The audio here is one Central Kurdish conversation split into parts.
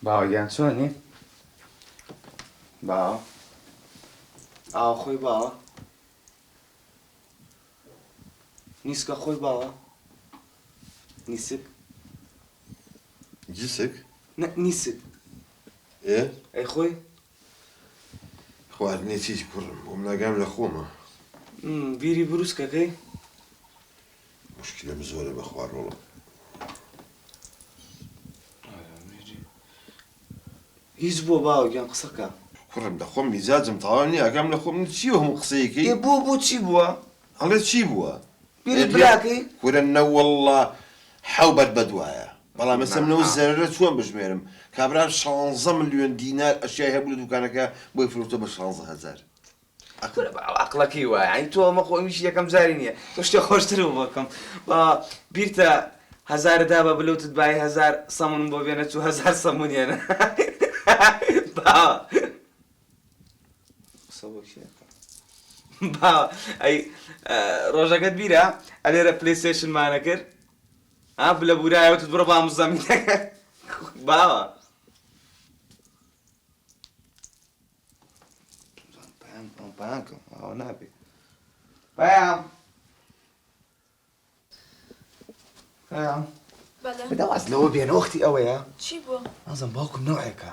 باوە گیان چۆنی؟ باوە ئاوە خۆی باوە نیسکە خۆی باوە نیسک جسک نە نیسک ئێ ئەی خۆی خواردنی چیت کوڕم بۆم ناگام لە خۆمە. بیری بروسکەکەی؟ موشکیلەم زۆرە بەخوا ڕۆڵە. هیچ بووە باوە گیان قسە کە. کوڕم دەخۆم میزاجم تەواو نیە ئاگام لە خۆم نیە چیە هەموو قسەیەکەی. ئێ بۆ بۆ چی بووە؟ ئەڵێ چی بووە؟ بیری براکەی؟ کورە نەوەڵڵا حەو بەد بەدوایە بەڵام ئێستا من ئەو زەرەرە چۆن بژمێرم کابرا شانزە ملیۆن دینار ئەشیای هەبوو لە دوکانەکە بۆی فرۆشتوە بە 16 هەزار. کورە با عەقڵەکەی وایە یانی تۆ ئەمە خۆ ئەمیش یەکەم جاری نییە تۆ شتێ خۆشتر بۆ بکەم با بیرتە هەزارت دا بە بلوتت بای هەزار سەمونم بۆ بێنە چوو هەزار سەمون هێنا با قسە بۆ کێ ئەکەم با ئەی ڕۆژەکەت بیرە ئەلێرە پلەیستەیشنمانە کرد ها بلە بورایە وتت بڕۆ با مزەمینەکە باوە پەیام پەیام کەم ئەوە نابێ پەیام پەیام بەڵێ بەدە واز لەوە بێنە وەختی ئەوەیە چی بووە؟ نازم باوکم نەوعێکە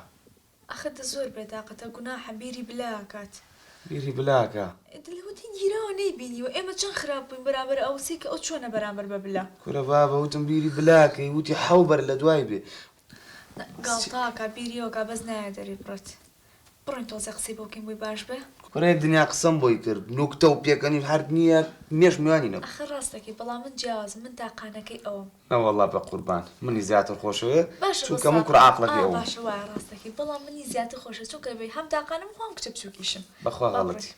ئەخە دە زۆر بێتاقەتە گوناحە بیری بلاکات بیری بلاکە دلوتی گیراوە نەیبینیوە ئێمە چەند خراپ بووین بەرامبەر ئەو سەی کە ئەو چۆنە بەرامبەر بە بلا کورە بابە وتم بیری بلاکەی وتی حەو بەر لە دوای بێ گاڵتاکە بیریەوەکە بەس نایە دەری بڕێت بڕۆین تۆزێ قسەی بۆ بکەین بۆی باش بێ. کورە یەک دنیا قسەم بۆی کرد نوکتە و پێکەنین هەر نییە مێش میوانی نەبوو. ئەخر ڕاست دەکەی بەڵام من جیاوازم من تاقانەکەی ئەوم. نەوەڵا بەقوربان منی زیاتر خۆشەوێ باشە چونکە من وەستا کوڕە عاقڵەکەی ئا ئەوم. باشە وایە ڕاست دەکەی بەڵام منی زیاتر خۆشەوێ چونکە بێ هەم تاقانەم و هەم کچە بچوکیشم. بەخوا با بڕۆین. غەڵەتی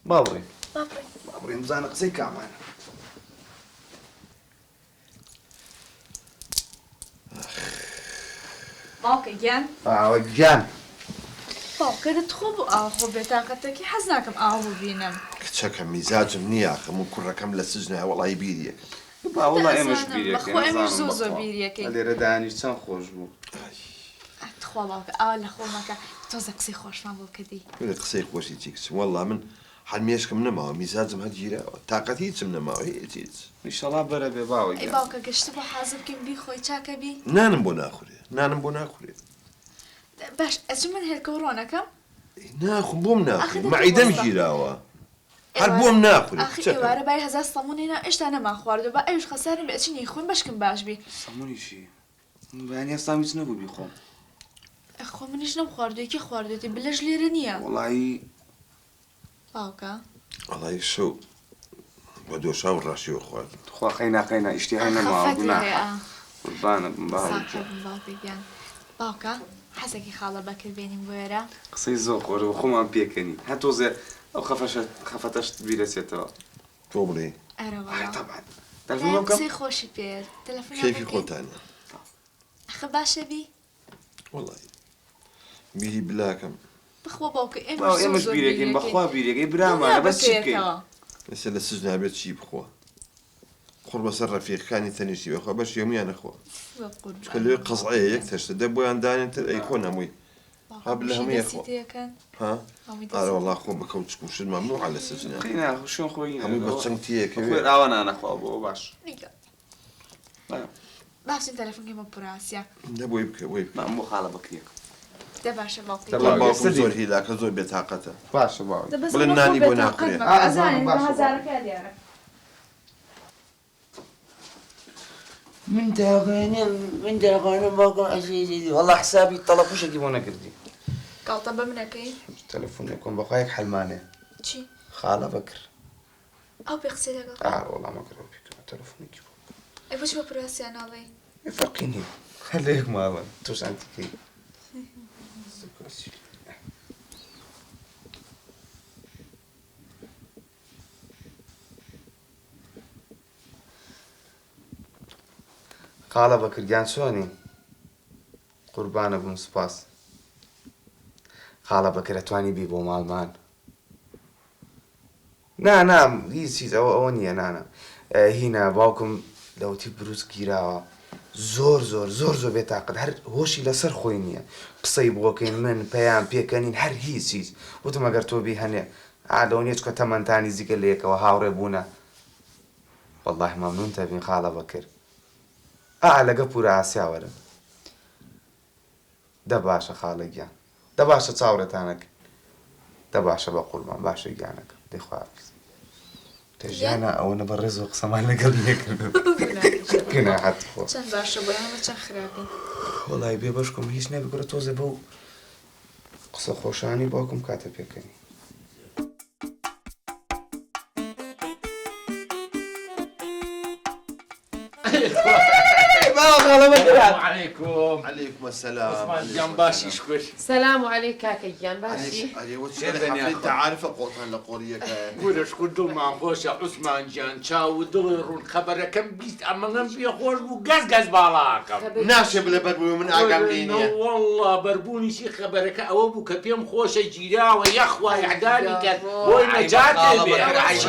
با بڕۆین. با بڕۆین. با بڕۆین بزانە قسەی کامانە. باوکە گیان. باوە گیان. باوکە دە تخوا بۆ ئاوا خۆ بێتاقەتەکی حەز ناکەم ئاوا ببینم. کچەکەم میزاجم نییە ئاخە من کوڕەکەم لە سجنایە وەڵاهی بیری ئەکەم. با وەڵا ئێمەش ئەزانم بیری بەخوا ئەکەین ئێمەش ئەزانم زۆر زۆر بەخوا بیری ئەکەین. لێرە دانیشت چەند خۆش بوو. تخوا باوکە ئاوا لە خۆ مەکە تۆزێ قسەی خۆشمان بۆ بکە دەی. کورە قسەی خۆشی چی کچم وەڵا من هەر مێشکم نەماوە میزاجم هەر گیراوە تاقەت هیچم نەماوە هیچ هیچ. ئیشەڵا بەرە بێ باوە ئەی گیان. باوکە گەشتە بۆ حازر بکەین بیخۆی چاکە بی. نانم بۆ ناخورێ نانم بۆ ناخورێ. باش ئەچم من هێلکە و ڕۆنەکەم. ئەی ناخۆم بۆم ئاخر ناخورێ دە تۆ مەعیدەم وەستا. گیراوە هەر ئێوارە بۆم ناخورێ ئاخر کچەکەم. ئێوارە بای هەزار سەمون هێنا ئێشتا نەمان خواردوە با ئەویش خەسار نەبێ ئەچین ئەیخۆین بەشکم باش بی. سەمونی چی؟ من بەیانی هەستام هیچ نەبوو بیخۆم. ئەخۆ منیش نەمخواردوە کێ خواردوێتی بلەش لێرە نیە. وەڵایی. باوکە. وەڵایی شەو بە دۆشاو ڕاشیوە خواردم. تخوا قەینا قەینا ئیشتیهای نەماوە خەفەت گوناحە هەیە. قوربانت بم باوە ساقە گیان. بم باوکە گیان. باوکە حەزەکی خاڵە بەکر بێنین بۆ ئێرە؟ قسەی زۆر خۆشە بە خۆمان پێکەنین هەر تۆزێ ئەو خەفەشە خەفەتەشت بیرەچێتەوە. تۆ بڵێی. ئەرە ئای وەڵا. تەبعەن. تەلەفۆن بۆ دایە بکەم؟ قسەی خۆشی پێیە تەلەفۆنیان بۆ کەیفی بکەین؟ خۆتانە. ئەخە باشە بی؟ وەڵای بیری بلاکەم. بخوا باوکە ئێمەش باوە زۆر ئێمەش زۆر بیرەکەین بیرەکەین. بەخوا بیرەکەی دڵنیا برامانە بە بەس چی بکەین؟ پێیەتەوە. ئێستا لە سجنا بێت چی بخوا؟ قوڕ بەسەر ڕەفیقەکانی تەنیشتی بەخوا بەشی هەموویان ئەخوا بە چونکە قوربان لەوێ بم قەزعەیە باوکە یەک گیان. تەشتە دە بۆیان دانێن تر ئەیخۆن هەمووی باوکە ها بلە هەمووشی هەمووی دەستی ئەخوا تێکەن ها هەمووی ئارە دەستی وەڵا خۆ بە کەوچک و شت مەمنوعە لە سجنا قەینا شوێن خۆی هەمووی بە نەدەوە چنگ تێکەوێ. خۆی ئاوا نانەخوا بۆ باش. نیگا. با. باشە تەلەفۆن کەی بۆ پوراسیا. دە بۆی بکە بۆی بکە. من بۆ خاڵە بەکریەکەم. دە باشە باوکە دە گیان. بەڵام باوکە باوکم ئێستا زۆر دێین. هیلاکە زۆر بێتاقەتە. باشە باوکە. دە بەس بڵێ ئەمە خۆ نانی بۆ بێتاقەت ناخورێ. مەکە ئا ئەزانین ئەزانم بە باشە باوکە. هەزارەکەیا دیارە. من داغانم من داغانم باوکم عەزیزی وەڵا حسابی تەڵەپوشێکی بۆ نەکردی. گاڵتە بە من ئەکەی؟ تەلەفۆن ئەکەم بەخوا یەک حەلمانێ. چی؟ خاڵە بەکر. ئەو پێ قسەی لەگەڵ کە؟ ئا وەڵا مەکەر ئەو پێ کەمە تەلەفۆنێکی بۆ بکەم. ئەی بۆچی بە پراسیا ناڵێی؟ ئێ فەرقی نییە هەر لە یەک ماڵن تۆش ئەنتیکەی. خاڵە بەکر گیان چۆنی؟ قوربانە بم سوپاس. خاڵە بەکر ئەتوانی بی بۆ ماڵمان؟ نا نا هیچ هیچ ئەوە ئەوە نییە نا نا هینا باوکم لەوەتی بروسک گیراوە زۆر زۆر زۆر زۆر بێتاقەت هەر هۆشی لەسەر خۆی نییە قسەی بۆکەین من پەیام پێکەنین هەر هیچ هیچ وتم ئەگەر تۆ بی هەنێ ئا لەوە نییە چونکە تەمەنتان نزیکە لەیەکەوە هاوڕێ بوونە وەڵاهی مەمنونت ئەبین خاڵە بەکر ئا ئا لەگە پورە ئاسیا وەرن دە باشە خاڵە گیان دە باشە چاوڕێتان ئەکەین دە باشە بەقوربان باشە گیانەکەم دەی خواحافیز لە ژیانا ئەوەنە بە ڕێزەوە قسەمان لەگەڵ نەکردووە گوناحت خۆ چەند باشە بۆ ئێمە چەند خراپین. وەڵای بێ بەشکم هیچ نەبی کورە تۆزێ بەو قسە خۆشانەی باوکم کاتە پێکەنی. علیکم السلام عوسمان گیان باشی شکر. سلام علیک کاکە گیان باشی. ئەرێ وە چیە حەفلەی تەعارفە قۆڵتان لە قۆڵیەکە. کورە شکر دڵمان خۆشە عوسمان گیان چاو و دڵی ڕوون خەبەرەکەم 20 ئەمەڵەم پێ خۆش بوو گەز گەز باڵاکەم. ناشێ بڵێ بەربووی من ئاگام لێ نییە. نەوەڵڵا بەربوونی چی خەبەرەکە ئەوە بوو کە پێم خۆشە گیراوە یەخوا ئیعدامی کەن بۆی نەجاتێ بێ.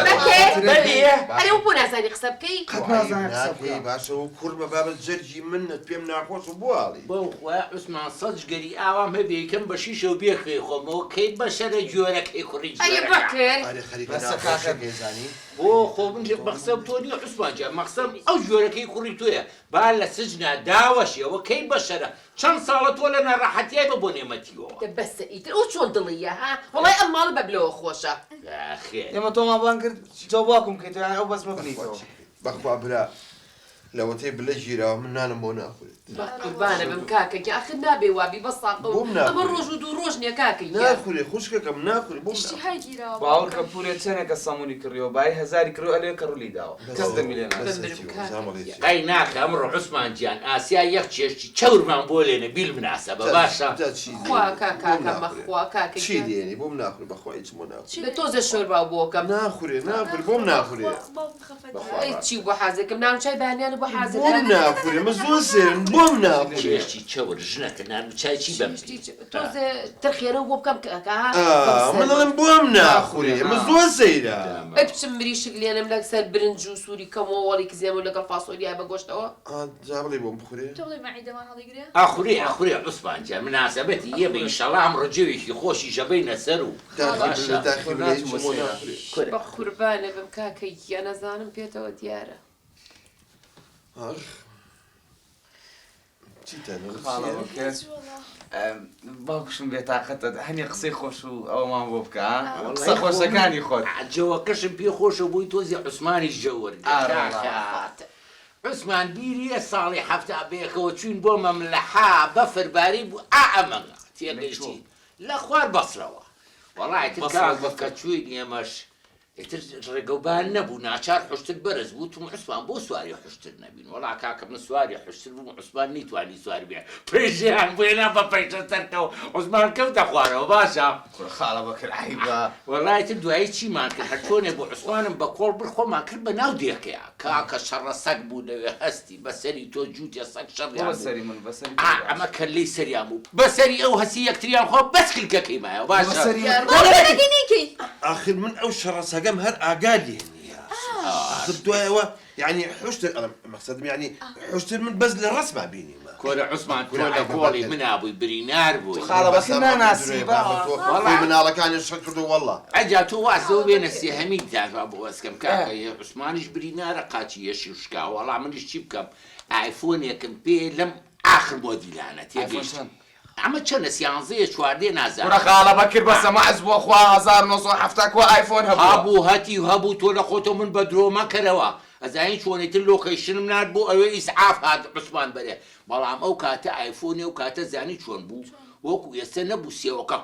بەکر بەلێ. ئەرێ وە بۆ نازانی قسە بکەی؟ قەت نازانێ قسە بکا. ناکەی باشە و کوڕمە بابە جەرگی منت پێم ناخۆشە بۆ ئاڵی. بەو خوایە عوسمان سەد جگەری ئاوام هەبێ یکەم بە شیشە و بێ خوێی خۆمەوە کەی بەشەرە گۆرەکەی کوڕی ئەرێ جگەرەکە. بەکر. ئەرێ خەریکە بەسە ناخۆشە کاکە. کەی زانی؟ بۆ خۆ من مەخسەم تۆ نییە عوسمان گیان مەخسەم ئەو جۆرەکەی کوڕی تۆیە با لە سجنا داوەشێەوە کەی بەشەرە چەند ساڵە تۆ لە ناڕەحەتیای بە بۆ نێمەتیەوە. دە بەسە ئیتر ئەو چۆن دڵییە ها وەڵای ئەم ماڵە بە بلەوە خۆشە. ئاخێ. ئێمە تۆمان بانگ کرد جەواکم بکەیتەوە یانی ئەو بەزمە بنیتەوە. بەخوا برا لەوەتەی بلە گیراوە من نانم بۆ ناخورێت. بە قوربانە بم کاکە گیان ئاخر نابێ وابی بەس ساقە و بۆم ئەمە ناخورێ. ڕۆژ و دوو ڕۆژ نییە کاکە گیان. ناخورێ خوشکەکەم ناخورێ بۆم ناخورێ. ئیشتیهای گیراوە باوەڕ باوکم. کە پورێ چەنێکە سەمونی کڕیەوە بایی هەزاری کڕیەوە ئەلێ کەڕولی داوە کەس دەمی لێ ناکا. بمرم کاکە گیان. ئەی ناکە ئەمڕۆ عوسمان گیان ئاسیا یەک چێشتی چەورمان بۆ لێنە بیل مناسەبە باشە. جا چی خوا دێنی کاکە بۆم کاکە ناخورێ مەخوا کاکە چی گیان. دێنی بۆم ناخورێ بەخوا هیچم بۆ ناخورێ. چی دە تۆزێ شۆربا بۆکەم. ناخورێ ناخورێ بۆم ناخورێ. باوکم خەفەت بەخوا ئەی چی بۆ حازرکەم نان و چای بەیانیانە بۆ حازر بۆم کەم. ناخورێ من زۆر سێرم بۆم ناخورێ. چێشتی چەور ژنەکە نان و چای چی بەم چێشتی تۆزێ ترخێنەوە بۆ بکەم کاکە ها ئا من ئەڵێم بۆم ناخورێ من زۆر سەیرە. ئەی بچم مریشک لێنم لەسەر برنج و سووری کەمەوە وەڵی کزێم و لەگەڵ فاسۆلیا بە گۆشتەوە. ئا جا بڵێ بۆم بخورێ. تۆ بڵێ مەعیدەمان هەڵیگرێ؟ ئاخورێ ئاخورێ عوسمان گیان مناسەبەتی ئێمە ئینشەڵا ئەمڕۆ جەوێکی خۆشی ژەبەینە سەر و داخی باشە. بلە داخی بلە هیچم بۆ ناخورێ. کورە. بە قوربانە بم کاکە گیان ئەزانم پێتەوە دیارە. ئاخ چیتان خاڵە بەکر باوکشم بێتاقەتە هەنێ قسەی خۆش و ئەوەمان بۆ بکە قسە خۆشەکانی خۆت. جەوەکەشم پێ خۆشە بووی تۆزی عوسمانیش جەوەرگە کاکە. عوسمان بیریە ساڵی حەفتا بەیەکەوە چوین بۆ مەملەحە بەفر باری بوو ئا ئەمەگە تێگەیشتی لە خوار بەسرەوە وەڵا ئیتر کاکە کە چوین ئێمەش ئیتر ڕێگەوبان نەبوو ناچار حوشتر بەرز بوو وتم عوسمان بۆ سواری حوشتر نەبین وەڵا کاکە من سواری حوشتر بووم عوسمان نەیتوانی سوار بێ پەیژەیان بۆ هێنا بە پەیژە سەرکەوە عوسمان کەوتە خوارەوە باشە کوڕە خاڵە بەکر عەیبە. وەڵا ئیتر دوایی چیمان کرد هەر چۆنێ بوو عوسمانم بە کۆڵ برد خۆمان کرد بە ناو دێکەیا کاکە شەڕە سەگ بوو لەوێ هەستی بە سەری تۆ جووتێ سەگ بۆ شەڕیان بە بوو سەری من بە سەری ئا تۆ باش. ئەمە کەللەی سەریان بوو بە سەری ئەو هەستی یەکتریان خۆ بەس کلکەکەی مایەوە بۆ بە باشە سەری من. بابا کلکەکەی نەیکەی. ئاخر من ئەو شەڕە سەگەم هەر ئاگا لێ نییە ئاخر دوایەوە یعنی حوشتر ئەڵێم مەقسەدم یعنی حوشتر من بەس لە ڕەسما بینیمە. کۆرە عوسمان تۆ لە کۆڵی منا بووی برینار بووی. خاڵە بەکر ناناسی باوە. خۆی مناڵەکانی شەڕ کردو وەڵا. ئەجا تۆ واز لەوە بێنە سێهەمی داوا بۆ وەسکەم کاکە عوسمانیش برینارە قاچی یەشی و شکا وەڵا منیش چی بکەم ئایفۆنێکم پێ لەم ئاخر مۆدیلانە ئایفۆن تێگەیشتی چەند؟ ئەمە چەنە سیانزەیە چواردەیە کوڕە نازانم. خاڵە بەکر بەسە مەعز بووە خوا 1970 کوا ئایفۆن هەبووە. هەبوو هەتی هەبوو تۆ لە خۆتۆ من بە درۆ مەکەرەوە ئەزانی چۆنی تر location م نارد بۆ ئەوێ ئیسعاف هات عوسمان بەرێ بەڵام ئەو کاتە ئایفۆنی ئەو کاتە زانی چۆن بوو وەکو ئێستا نەبوو سێوەکە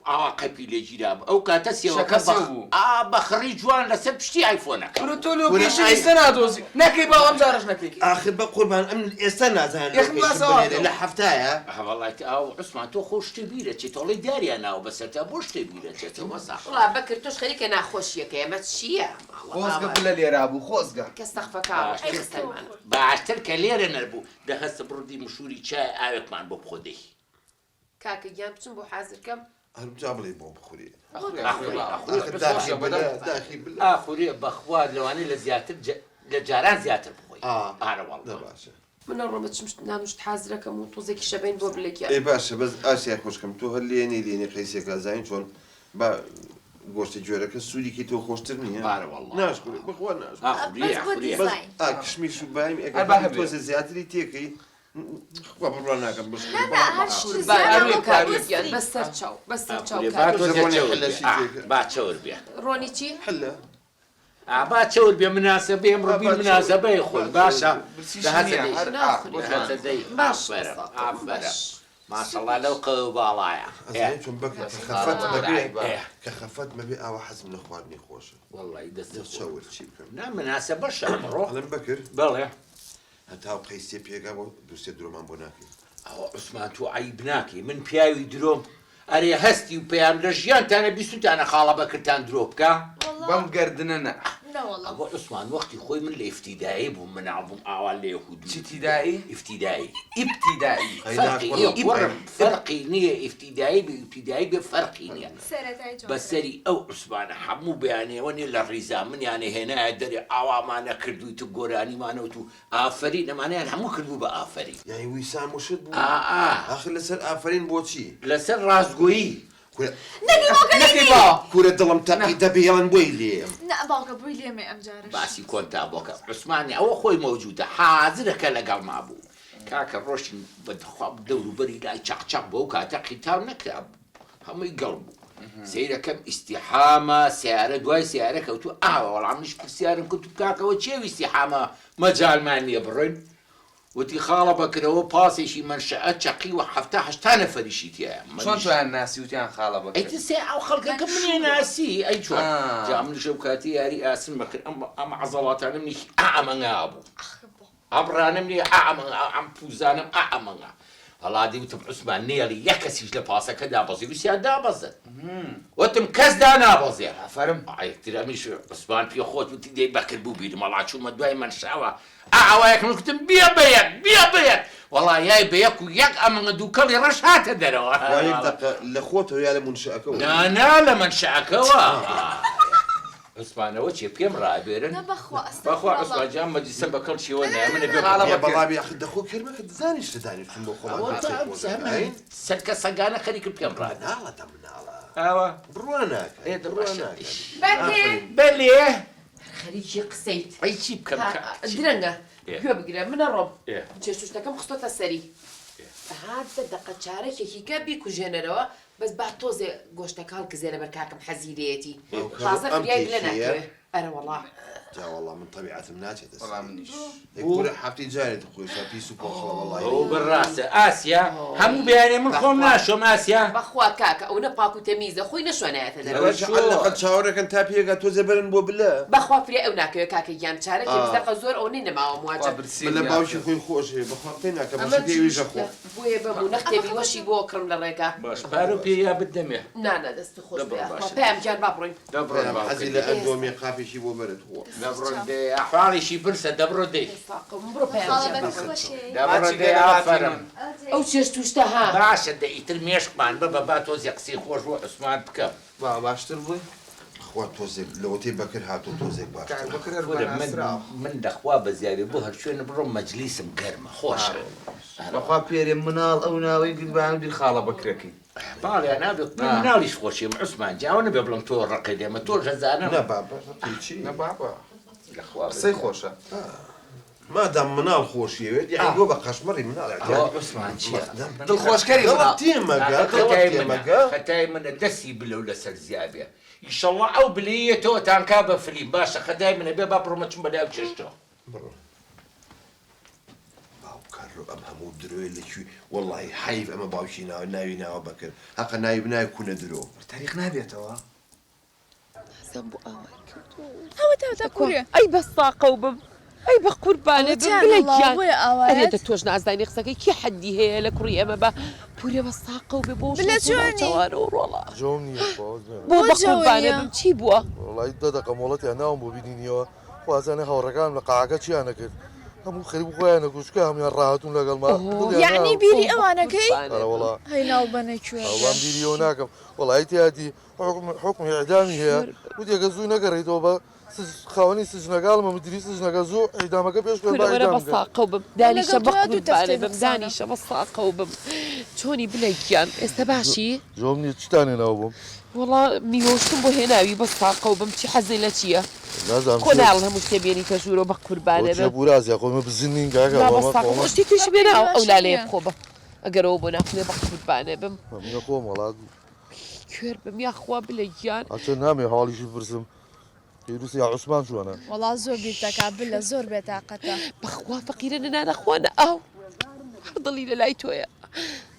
ئاوا قەپی لێ گیرابوو ئەو کاتە سێوەکە شەکە سێو بوو. ئا بە خڕی جوان لەسەر پشتی ئایفۆنەکە کورە تۆ کورە location ئای ئێستا نادۆزی نەکەی باو ئەم جارەش نەکەی. ئاخر بە قوربان ئەم ئێستا نازانم یەخم location باسەوە بنێرێ لە حەفتایە. وەڵای ئاو عوسمان تۆ خۆ شتێ بیرە چێ تۆڵەی داریان ناوە بەسەرتا بۆ شتێ بیرە چێتەوە ساخ. وەڵا بەکر تۆش خەریکە ناخۆشیەکەی ئەمە چییە؟ خۆزگە بلە لێرا بوو خۆزگە. کە سەقفەکە باشتر سەرمان. باشتر کە لێرە نەبوو دە هەستە بڕدی مشووری چای ئاوێکمان بۆ بخۆ دەی. کاکە گیان بچم بۆ حازر کەم. هەر جا بڵێ بۆم بخورێ. ئەخورێ ئاخورێ ئەخورێ ئاخر بەس داخی خۆشە بلە بەدەم. داخی بلە. ئاخورێ بەخوا لەوانەیە لە زیاتر لە جاران زیاتر بخۆی. ئا ئارە واللە. دە باشە. من ئەڕۆم ئەچم نان و شت حازرەکەم و تۆزێکی شەبەین بۆ بلەکیا. ئەی باشە بەس ئاسیای خۆشکەم تۆ هەر لێنەی لێنەی قەیسێکە ئەزانی چۆن با گۆشتە گوێرەکە سووری کەی تۆ خۆشتر نییە؟ بارە وەڵڵا. ناشخورێ بەخوا ناشخورێ. ئاخوری بەس بۆ ئاخوری. بەس دیزاین. ئا کشمیش و بایم ئەگەر هەر با هەبێ هەبێ. تۆزێ زیاتری تێکەی خوا بڕوا ناکەم بشخورێ نا نا بەڵام هەر شت ئاخورێ. با زیاد ئەروێ بکە کاروێ بۆ گیان سری. بەسەر چاو بەسەر چاو ئاخورێ با کاروێ. تۆزێ ڕۆنی چەور بێ حلەشی ئا تێکە. با چەور بێ. ڕۆنی چی؟ حلە. ئا با چەور بێ مناسەبەی ئەمڕۆ با بیر با چەور مناسەبەی با خۆی چەور باشە بێ. برسیش دە هەسە نییە دەی هەر ئا ناخورێ. بۆ دە جوان. هەسە دەی باش ئافەرم بەساقەم ئافەرم باش. ماشەڵا لەو قەو باڵایە ئێ ئەزانی چۆن بەکر کە خەفەت ئا مەبێ ئێ کە خەفەت مەبێ ئاوا حەزم لە خواردنی خۆشە. وەڵڵی دەستت بۆ خۆش چەور چی بکەم؟ نا مناسەبەشە ئەمڕۆ ئەڵێم بەکر بەڵێ هەتاو قەیسێ پێگا بۆ دووسێ درۆمان بۆ ناکەی. ئەوە عوسمان تۆ عەیب ناکەی من پیاوی درۆم ئەرێ هەستی و پەیام لە ژیانتانە بیستوتانە خاڵە بەکرتان درۆ بکا؟ وەڵا بەم گەردنە نا. نەوەڵا. ئەوە عوسمان وەختی خۆی من لە ئیفتیدایی بووم مناڵ بووم ئاوا لە یەک و دوو چی تیدایی؟ ئیفتیدایی. ئیبتیدایی. ئەی فەرقی نییە ناکوڕم کوڕم فەرقی نییە ئیفتیدایی بێ ئیبتیدایی بێ فەرقی نییە سەرەتای جوانترە. بەسەری ئەو عوسمانە هەموو بەیانێوە نیە لە ڕیزا منیانە هێنایە دەرێ ئاوامانە کردوویت و گۆرانیمانەوت و ئافەرین ئەمانەیان هەموو کردبوو بە ئافەرین. یانی ویسام وشت بوو؟ ئا ئا. ئاخر لەسەر ئافەرین بۆچی؟ لەسەر ڕاستگۆیی. کورە نەکەی باوکە نەکەی لێی باوە. کورە دڵم تەقی دە بێڵن بۆی لێم. نا باوکە بۆی لێمێ ئەم جارەش. باسی کۆنتا بۆکە عوسمانی ئەوە خۆی مەوجودە حازرە کە لەگەڵما بوو کاکە ڕۆشتین بەدخوا دەوروبەری لای چەق چەق بۆ ئەو کاتە قیتاو نەکرابوو هەمووی گڵ بوو سەیرەکەم ئیستیحامە سیارە دوای سیارە کەوتوو ئاوە وەڵام منیش پرسیارم کرد کاکە ئەوە چیە ئیستیحامە مەجالمان نییە بڕۆین وتی خاڵە بەکرەوە پاسێکی مەنشەئە چەقیوە حەفتا هەشتا نەفەریشی تیایە چۆن منیش تۆیان ناسی وتیان خاڵە ئەی بەکر؟ تسێ ئەو خەڵکەکە منیان ناسی ئەی چۆن ئا. جا منیش ئەو کاتی یاری ئاسن بەکر ئەم ئەم عەزەڵاتانەم نیشی ئا ئەمەنگا بوو ئەم ڕانەم نیە ئا ئەمەنگا ئەم پوزانەم ئا ئەمەنگا وەڵا دی وتم عوسمان نێڵی یەک کەسیش لە پاسەکە دابەزی ویسیان دابەزن وتم کەس دانابەزێ ئافەرم. ئەیتر ئەمیش عوسمان پێ خۆت وتی دەی بەکر بوو بیرم وەڵا چوومە دوای مەنشاوە ئا ئاوایەکم گوتم بیە بە یەک بیە بە یەک وەڵا یای بە یەک و یەک ئەمەنگە دووکەڵی ڕەش هاتە دەرەوە خوا یەک دەقە لە خۆتەوە یا لە مونشەئەکەوە؟ نا نا لە مەنشەئەکەوە عوسمان ئەوە چیە پێم ڕابێرن نا بەخوا بەخوا ئەستەغفراللە. عوسمان جان مەجلیسە بە کەڵکیەوە نایە منە بێ خاڵە یا بەکر. بەڵا بێ ئەخر دەخۆ کەرمەکە دەزانی شتە دانیشتون بۆ خۆمان ئەوە پێ تا خۆش هەمە دەکەین. سەرکە سەگانە خەریکم پێم ڕادێ. مناڵە دە مناڵە ئاوا بڕوا ناکە ئێ دە بڕوا باشە ناکە. بەکر ئافەرین. بەلێ خەریکی قسەیت. ئەی چی بکەم ها کاک چی درەنگە ئێ. گوێ بگرە منە ڕۆم ئێ. چێشتوشتەکەم خستۆتە سەری ئێ. ها دە دەقە چارەکێکی کە بیکوژێنەرەوە بەس با تۆزێ گۆشتەکە هەڵکزێنە بەر کاکم حەزی لێیەتی باوکە تازە ئەم فریای بلە تێکییە؟ ناکەوێ ئەرە وەڵا. جا وەڵا من تەبیعەتم ناچێتە وەڵا سەری. منیش. ئەی کورە حەفتەی جارێ دەخۆی شا پیس و پۆخڵە وەڵای. ئەوە بەڕاستە ئاسیا هەموو بەیانێ من خۆم بەخوا. ناشۆم ئاسیا. بەخوا کاکە ئەونە پاک و تەمیزە خۆی نەشۆنایەتە دەرەوە. ئەوە چ عەلەقەل چاوەڕێکەن تا پێگا تۆزێ بەرن بۆ بلە. بەخوا فریای ئەو ناکەوێ کاکە گیان چارەکێ ئا. بزەقە زۆر ئەونەی نەماوە خوا مواجە. برسیم بلە باوکی یاخر. خۆی خۆش هەیە بەخوا قەی ناکە ئەمە بەشی پێویژە چیشتە خۆ. بۆیە بەم و نەختێ میوەشی بۆ کڕم لە ڕێگا. باش پارە پێ یا بدەمێ. نا نا دەست خۆش بێ دەبڕۆن یاخوا باشە. پەیام گیان با بڕۆین. دەبڕۆن پەیام باوکە حەزی دەی. لە ئەندۆمیە قاپێکی بۆ بەرە تخوا. دەبڕۆن دەی ئەحواڵیشی پرسە دەبڕۆ دەی. ساقم بڕۆ پەیام خاڵە گیان با بەکر بڕۆین. خۆشێ. دەبڕۆ ماچی دەی گەرە ئافەرم. هاتینم. ئەو چێشتوشتە ها. باشە دە ئیتر مێشکمان ببە با تۆزێ قسەی خۆش بۆ عوسمان بکەم. با باشتر بووی؟ خوا تۆزێک لەوەتەی بەکر هاتوو تۆزێک کاک باشترە. بەکر هەر کورە من بەناسراوە. من دەخوا بەزیاوێ بۆ هەر شوێنە بڕۆم مەجلیسم گەرمە خۆشە. بەخوا پێرێ مناڵ ئەو ناوەی گربان بیر خاڵە بەکرەکەی. باڵیان نابێت من مناڵیش خۆشیم عوسمان جاوە نەبێ بڵم تۆ ڕقی لێمە تۆش هەزانم. نا بابە ڕقی چی؟ نا بابە لەخوا قسەی خۆشە. مادام مناڵ خۆشیەوێت یعنی بۆ بە قەشمەڕی مناڵ ئەوە عوسمان چییە؟ دڵخۆشکەری مناڵ. دڵت تێمەگە دڵت خەتای منە تێمەگە. خەتای منە دەستی بلەو لەسەر زیابێ ئیشەڵڵا ئەو بلەیەتەوە تانکا بە فلیم باشە خەتای منە بێ با بڕۆمە چم بەلای چێشتەوە. بڕۆ باوکە ڕۆ ئەم هەموو درۆیە لەکوێ وەڵڵاهی حەیف ئەمە باوکی ناوە ناوی ناوە بەکر هەقە ناوی بنایە کونە درۆ. تاریخ نابێتەوە. حەزم بۆ ئاوای کردووە. هەوە تا تا کورێ. ئەی بە ساقەو بم ئەی بە قوربانێ ئەوە بم چیان بلە وەڵا گیان. بۆیە ئەرێ ئاوایەت؟ دە تۆش نازانی قسەکەی کێ حەدی هەیە لە کوڕی ئێمە بە پورێ بە ساقەو بێ بۆ بلە شەو چۆنی؟ چاوانەوە ڕۆڵە. جەوم نییە خوا وەزمێنە. بۆ بۆ بە جەوە قوربانێ نییە؟ بم چی بووە؟ وەڵی دە دەقە مۆڵەتیان ناوم بۆ بینینیەوە خوازانە هاوڕەکانم لە قاعەکە چیان نەکرد. هەموو خەریک بوو خۆیان ئەکوشت کە هەموویان ڕاهاتوون لەگەڵما دڵیان یەعنی ناو. بیری ئەوانەکەی؟ ئەرە وەڵا. هەی ناو بەنە کوێر بێ. وەڵام بیری ئەوە ناکەم. وەڵایی تیادی حوکم حوکمی ئیعدامی هەیە. وتی ئەگەر زوو نەگەڕێیتەوە بە سج خاوەنی سجنەکە ئەڵێم مدیری سجنەکە زوو ئیعدامەکە پێش بکەن با کورە وەرە ئیعدام بە بکەن. ساقەو بم من دانیشە لەگەڵ بە تۆیا دوو قوربانت تەفتەی بم نوقسانە. دانیشە بە ساقەو بم چۆنی بلە گیان ئێستا باشی؟ جواب نیە چیتان هێناوە بۆم؟ وەڵا میوە و شتم بۆ هێناوی بەس تاقەو بم چی حەزی لە چیە؟ نازانم خۆ چیە نایەڵن هەموو شتێ بێنیتە ژوورەوە بە ئەوە قوربانت چیە بم. پورازیا خۆ ئێمە بزن نین کاکە نا ئەوە بەس ئەمە تاقە خۆ خۆ ئەمە شتی تریشم بەقی هێناوە ئەو باشی لالەیە نیە. بخۆ بە ئەگەر ئەوە بۆ ناخورێ بە قوربانت بم. ئەمنە خۆم وەڵا. کوێر بم یاخوا بلە گیان. ئەچە نامەوێ هەواڵیشی بپرسم تیروس یا عوسمان چۆنە؟ وەڵا زۆر بیرتەکا بلە زۆر بێتاقەتە. بەخوا فەقیرە نە نان ئەخوا نە ئاو هەر دڵی لە لای تۆیە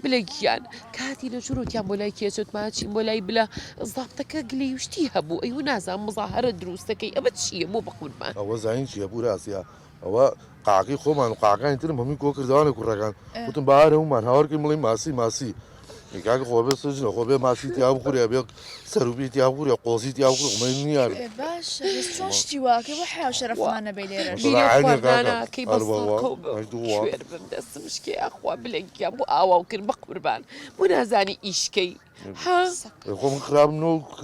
بلە گیان کاتی لە ژوورۆکیان بۆ لای کێ چوتمان چین بۆ لای بلە زابتەکە گلەی و شتی هەبوو ئەی و نازانم مزاهەرە دروستەکەی ئەمە چییە بۆ بەقوربان. ئەوە زانین چیە پوراسیا ئەوە قاعەکەی خۆمان و قاعەکانی ترم هەمووی کۆ کردەوانە کوڕەکان وتم با هەر هەموومان هاوار کەین بڵێین ماسی ماسی ئەی کاکە خۆ بێ سجنە خۆ بێ ماسی تیا بخورێ بێ سەروپی تیا بخورێ قۆزی تیا بخورێ خۆ من نییە ئێ باشە بەس چۆن شتی وا ئەکەی بۆ حەیا و شەرەفمان نەبەی لێرەش. مەسەلە بیرێ عەینە خواردنانە کاکە ئەکەی هەر بەس وەڵا تاقەو بم ئەی دووا کوێر بم دەستم شکێ یاخوا بلە گیان بۆ ئاواو کرد بەقوربان بۆ نازانی ئیش کەی ها. ئێ خۆ من خراپم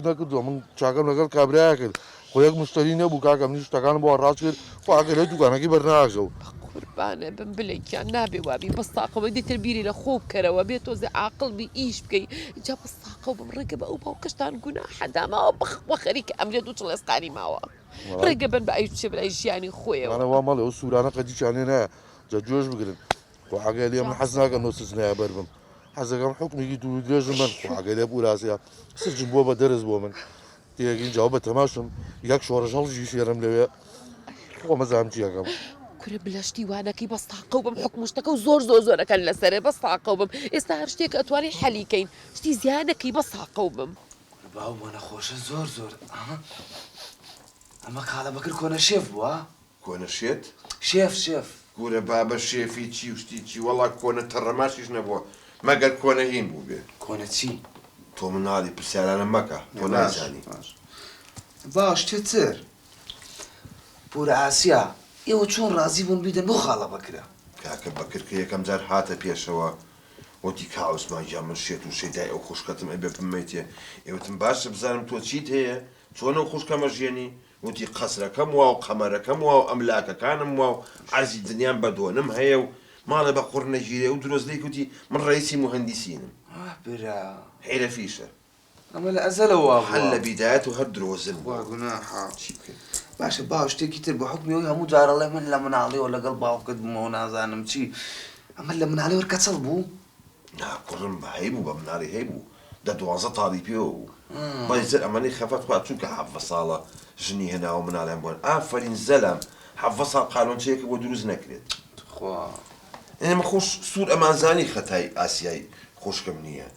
نەکردووە من چاکەم لەگەڵ کابرایە کرد خۆ یەک مشتەری نەبوو کاکە منیش شتەکانم بۆ ڕاست کرد خۆ ئەگەر لە دوکانەکەی بەرناکەوت. بەقوربانت بم بلە گیان نابێ وابی بەس تاقەوە دیتر بیری لە خۆو بکەرەوە بێ تۆزێ عاقڵ بی ئیش بکەی جا بەس تاقەو بم ڕێگە بە ئەو باوکەشتان گوناحە داماوە بەخوا خەریکە ئەمرێت و چڵێسقانی ماوە ڕێگە بەن بە ئەویش بچێ بەلای ژیانی خۆیەوە. نانا وا مەڵێ ئەو سوورانە قەدیچیان لێ نایە جا گوێش بگرن خوا ئاگای لێیە من حەز ناکەم لەو سجنەیە بەر بم حەزەکەم حوکمێکی دوور و درێژم بەن خوا ئاگای لێ پوراسیا سجن بووە بە دەرس بۆ من تێگەین جا بە تەماشم یەک شۆڕش هەڵگیرسێنم لەوێ خۆ مەزانم چی ئەکەم. کورە بلە شتی وا نەکەی بەس تاقەو بم حوکم و شتەکە و زۆر زۆر زۆرەکەن لەسەرێ بەس تاقەو بم ئێستا هەر شتێک ئەتوانی حەلی کەین شتی زیا نەکەی بەس تاقەو بم. کورە باومە نەخۆشە زۆر زۆر ئەها ئەمە کاڵە بەکر کۆنە شێف بووە. کۆنە شێت؟ شێف شێف. کورە بابە شێفی چی و شتی چی وەڵا کۆنە تەڕەماشیش نەبووە مەگەر کۆنە هین بووبێ. کۆنە چی؟ تۆ مناڵی پرسیارانە مەکە تۆ نازانی. باش باش شتێ تر پورە ئاسیا ئێوە چۆن ڕازی بوون بیدەن بەو خاڵە بەکرە؟ کاکە بەکر کە یەکەم جار هاتە پێشەوە وتی کا عوسمان گیان من شێت و شەیدای ئەو خوشکەتم ئەبێ بممەیتێ ئێ وتم باشە بزانم تۆ چیت هەیە چۆن ئەو خوشکەمە ژیەنی وتی قەسرەکەم وا و قەمەرەکەم وا و ئەملاکەکانم وا و عەرزی دنیام بە دۆنم هەیە و ماڵێ بە قوڕ نەگیرێ و درۆزنەی کوتی من ڕەئیسی موهەندیسینم. ئاه برا. حیرەفیشە. ئەمە لە ئەزەلەوە وا هەر بووە. لە بیدایەت و هەر درۆزن خوا بووە. گوناحە. چی بکەین. باشە باوە شتێکی تر بە حوکمی ئەوەی هەموو جار ئەڵێ من لە مناڵیەوە لەگەڵ باوکت بوومەوە نازانم چی ئەمە لە مناڵیەوە هەر کەچەڵ بوو؟ نا کوڕم هەیبوو بە مناڵی هەیبوو دە دوانزە تاڵی پێوە بوو بەڵی جەر ئەمەنەی خەفەت خوارد چونکە حەڤە ساڵە ژنی هێناوە مناڵیان بوون ئافەرین زەلام حەڤە ساڵ قالۆنچەیەکە بۆ دروست نەکرێت. تخوا. ئێمە خۆش سوور ئەمانزانی خەتای ئاسیای خوشکم نییە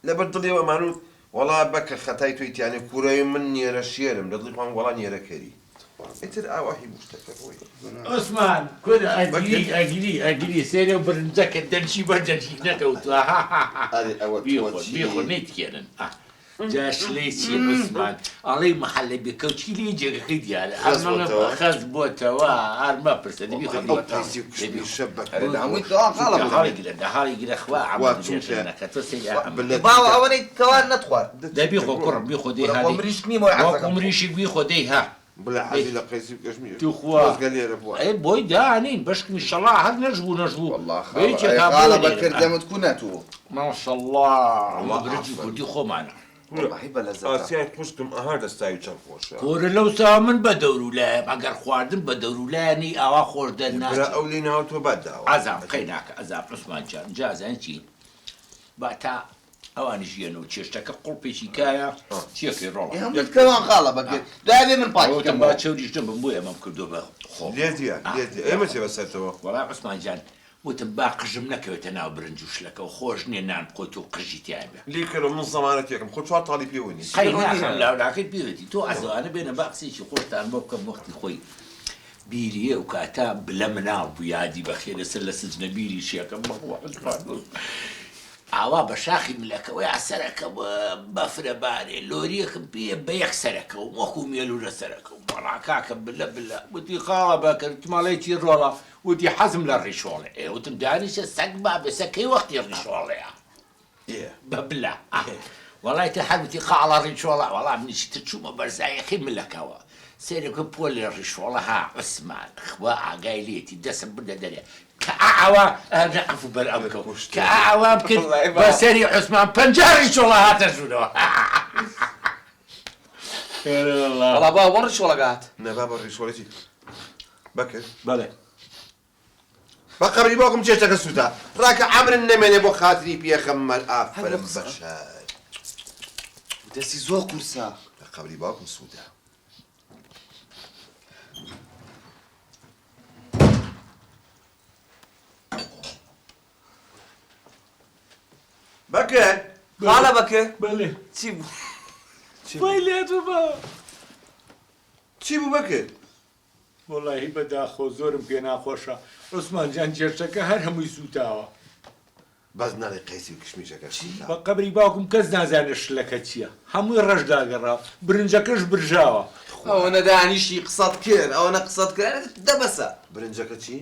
لەبەر دڵیەوە ئەمانوت وەڵا بەکە خەتای تۆی تیانە کورەی من نێرە شێرم لە دڵی خۆم وەڵا نێرە کەری ئیتر ئاواهی بوو شتەکە ڕۆی. عوسمان کورە ئەگری ئەگری ئەگری سەیرە و برنجەکە دەرکی بە دەرکی نەکەوتوە هاهاها ئەرێ ئەوە تۆ بیخۆ چی؟ بیخۆ نەیتکێنن ئا جا شلەی چی عوسمان ئەڵێی محەلەبی کەوچکی لێی جێگەکەی دیارە خەس ئەمە بۆتەوە؟ خەس بۆتەوە هەر مەپرسە دە بیخۆ وەڵاهی دە ئەو بیخۆ قەیسی و دە بیخۆ کشمیشە بە ئەرێ لە کورد هەمووی خۆش تەواو خاڵە چونکە بۆ هەڵی دەبێت. گرە دە هەڵی گرە خوا وا عەمە چونکە درێژە نەکە تۆ سەیری ئا ئەمە بلە باوە چونکە ئەوەنەی تەوار نەتخوارد. دە بیخۆ کوڕم بیخۆ دەی کورە ها خۆ دەی مریشک نیم وەی وەکو حەزەکەم بخۆم. مریشک بیخۆ دەی ها بلە دەی حەزی لە قەیسی و کشمیش توخوا خۆزگە لێرە بوایە. ئەی بۆی دانین بەشکم ئیشەڵا هەر نەشبوو نەشبوو وەڵا بە خاڵە یەکێک ئەی ها خاڵە بۆی بەکر لێرم ئا. دەمت کونە توو. ماشەڵا ئەمە وەڵا برنجی ئافەرین. کوردی خۆمانە. کورە وەڵاهی بەلەزەتە. ئاسیای خوشکم ئەها دەستاوی چەند خۆشە. کورە لەوساوە من بە دەورولایەم ئەگەر خواردن بە دەورولایە نی ئاوا خۆش برا دەرناچێ. ئەو لێی ناوە تۆ بات داوە. عەزاب قەی ناکا عەزاب عوسمان جان جا ئەزانی چی با تا ئەوانیش یەن و چێشتەکە قوڵپێکی کایە چیەکەی ڕۆڵە. ئێ هەمووی کەوان خاڵە بەکر دوای بێ من پاکی وتم با کەمەوە. چەوریش نەبم بۆیە ئەمەم کردووە بە خۆم. لێ دیە لێ دیە ئێمە چێ بەسەرتەوە. وەڵا عوسمان جان وتم با قژم نەکەوێتە ناو برنج و شلەکەوە خۆش نیە نان بخۆیت و قژی تیا بێ. لێ کەرەوە من زەمانەتێکم خۆ چوار تاڵی پێوە نی. قەی ناخەم لاولاکەی پێوەتی تۆ ئەزوانە بێنە با قسەیەکی خۆشتان بۆ بکەم وەختی خۆی بیریە ئەو کاتە بلە مناڵ بوو یادی بەخێر لەسەر لە سجنە بیری شێکەم بەخوا عوسمان. ئاوا بە شاخی ملەکەوەیا سەرەکەوم بەفرە بارێ لۆریەکم پێیە بە یەک سەرەکەوم وەکو مێلولە سەرەکەوم وەڵا کاکە بلە بلە وتی خاڵە بەکر وتم ئەڵێی چی ڕۆڵە وتی حەزم لە ڕیشۆڵێ ئێ وتم دانیشە سەگ بابێ سەگ کەی وەختی ڕیشۆڵەیە بە بلە وەڵای تر هەر وتی خاڵە ڕیشۆڵە وەڵا منیش تر چوومە بەرزایەکەی ملەکەوە سەیرەکە پۆلێ ڕیشۆڵە ها عوسمان خوا ئاگای لێتی دەسم بردە دەرێ کە ئاوا عەفو بەر ئەم کەو کە ئاوام کرد بە سەری عوسمان 50 ڕیشۆڵە هاتە ژوورەوە. وەڵا بابە بۆ ڕیشۆڵەکە هات؟ نا بابە ڕیشۆڵی چی؟ بەکر. بەڵێ. بە قەبری باوکم چێشتەکە سووتا. ڕاکە عەمرم نەمێنێ بۆ خاتری پێخەمبەر ئافەرم بەشەر. دەستی زۆر قورسە. بە قەبری باوکم سووتا. بەکر. خاڵە بەکر. بەڵێ. چی بوو؟ وای لێت بوو بابە. چی بوو بەکر؟ وەڵاهی بەداخەوە زۆرم پێ ناخۆشە عوسمان جان چێشتەکە هەر هەمووی سووتاوە. بەس نەڵێی قەیسی و کشمیشەکە سووتاوە. بە قەبری باوکم کەس نازانێ شلەکە چییە هەمووی ڕەش داگەڕاوە برنجەکەش برژاوە. ئەوەنە دانیشتی قسەت کرد ئەوەنە قسەت کرد دە بەسە. برنجەکە چی؟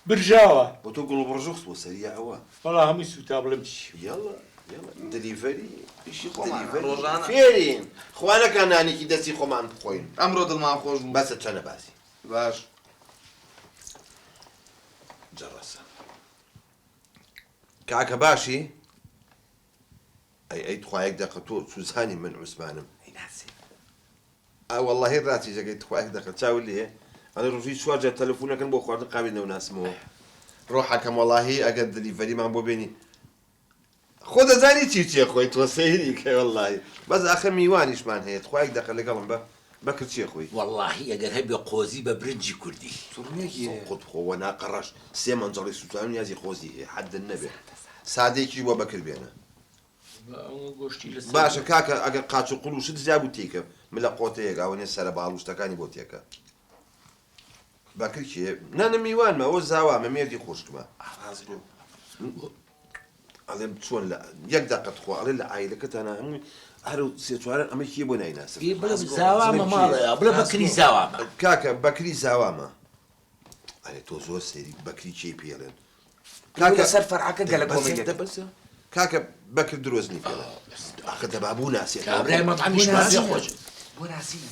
برژاوە. بۆ تۆ گوڵوبڕژ خستووە سەری یا ئەوە؟ وەڵا هەمووی سووتا بڵێم چی. یەڵا یەڵا delivery ئیشی خۆمانە ڕۆژانە. فێرین خوا نەکا نانێکی دەستی خۆمان بخۆین. ئەمڕۆ دڵمان خۆش بوو. بەسە چەنە باسی. باش. جەڕەسە. کاکە باشی؟ ئەی ئەی تخوا یەک دەقە تۆ چوزانی من عوسمانم. ئەی ناسی. ئا وەڵاهی ڕاستیش ئەکەی تخوا یەک دەقە چاوت لێیە ئەڵێ ڕۆژی چوار جار تەلەفون ئەکەن بۆ خواردن قابیل نەوناسمەوە ڕۆحەکەم وەڵاهی ئەگەر delivery مان بۆ بێنی خۆ دەزانی چی چیە خۆی تۆ سەیری کەی وەڵاهی بەس ئاخر میوانیشمان هەیە تخوا یەک دەقە لەگەڵم بە بەکر چیە خۆی. وەڵاهی ئەگەر هەبێ قۆزی بە برنجی کوردی. تڕنێکی هەیە. قوت بخۆ وە ناقەڕەش سێ مەنجەڵی سوتاوی نیازی قۆزی هەیە حەدت نەبێ سادەیەکیش بۆ بەکر بێنە. باشە کاکە ئەگەر قاچ و قول و شت زیا بوو تێکە ملە قۆتەیەک ئەوە نیە سەرە باڵ و شتەکانی بۆ تێکە بەکر کێ نا نە میوانمە ئەوە زاوامە مێردی خوشکمە ئەڵێم چۆن لە یەک دەقە تخوا ئەڵێ لە عایلەکەتانە هەمووی هەر سێ چواران ئەمە کێ بۆ نایناسم بڵێ زاوامە ماڵێ بڵێ بەکری زاوامە کاکە بەکری زاوامە ئەرێ تۆ زۆر سەیری بەکری کێی پێڵێن کاکە سەر فەرعەکە گەلە کۆمەی دەبەسە کاکە بەکر درۆزنی پێڵێن ئاخر دەبا بوو ناسێت کابرای مەطعەمیش پێ خۆش بۆ ناسین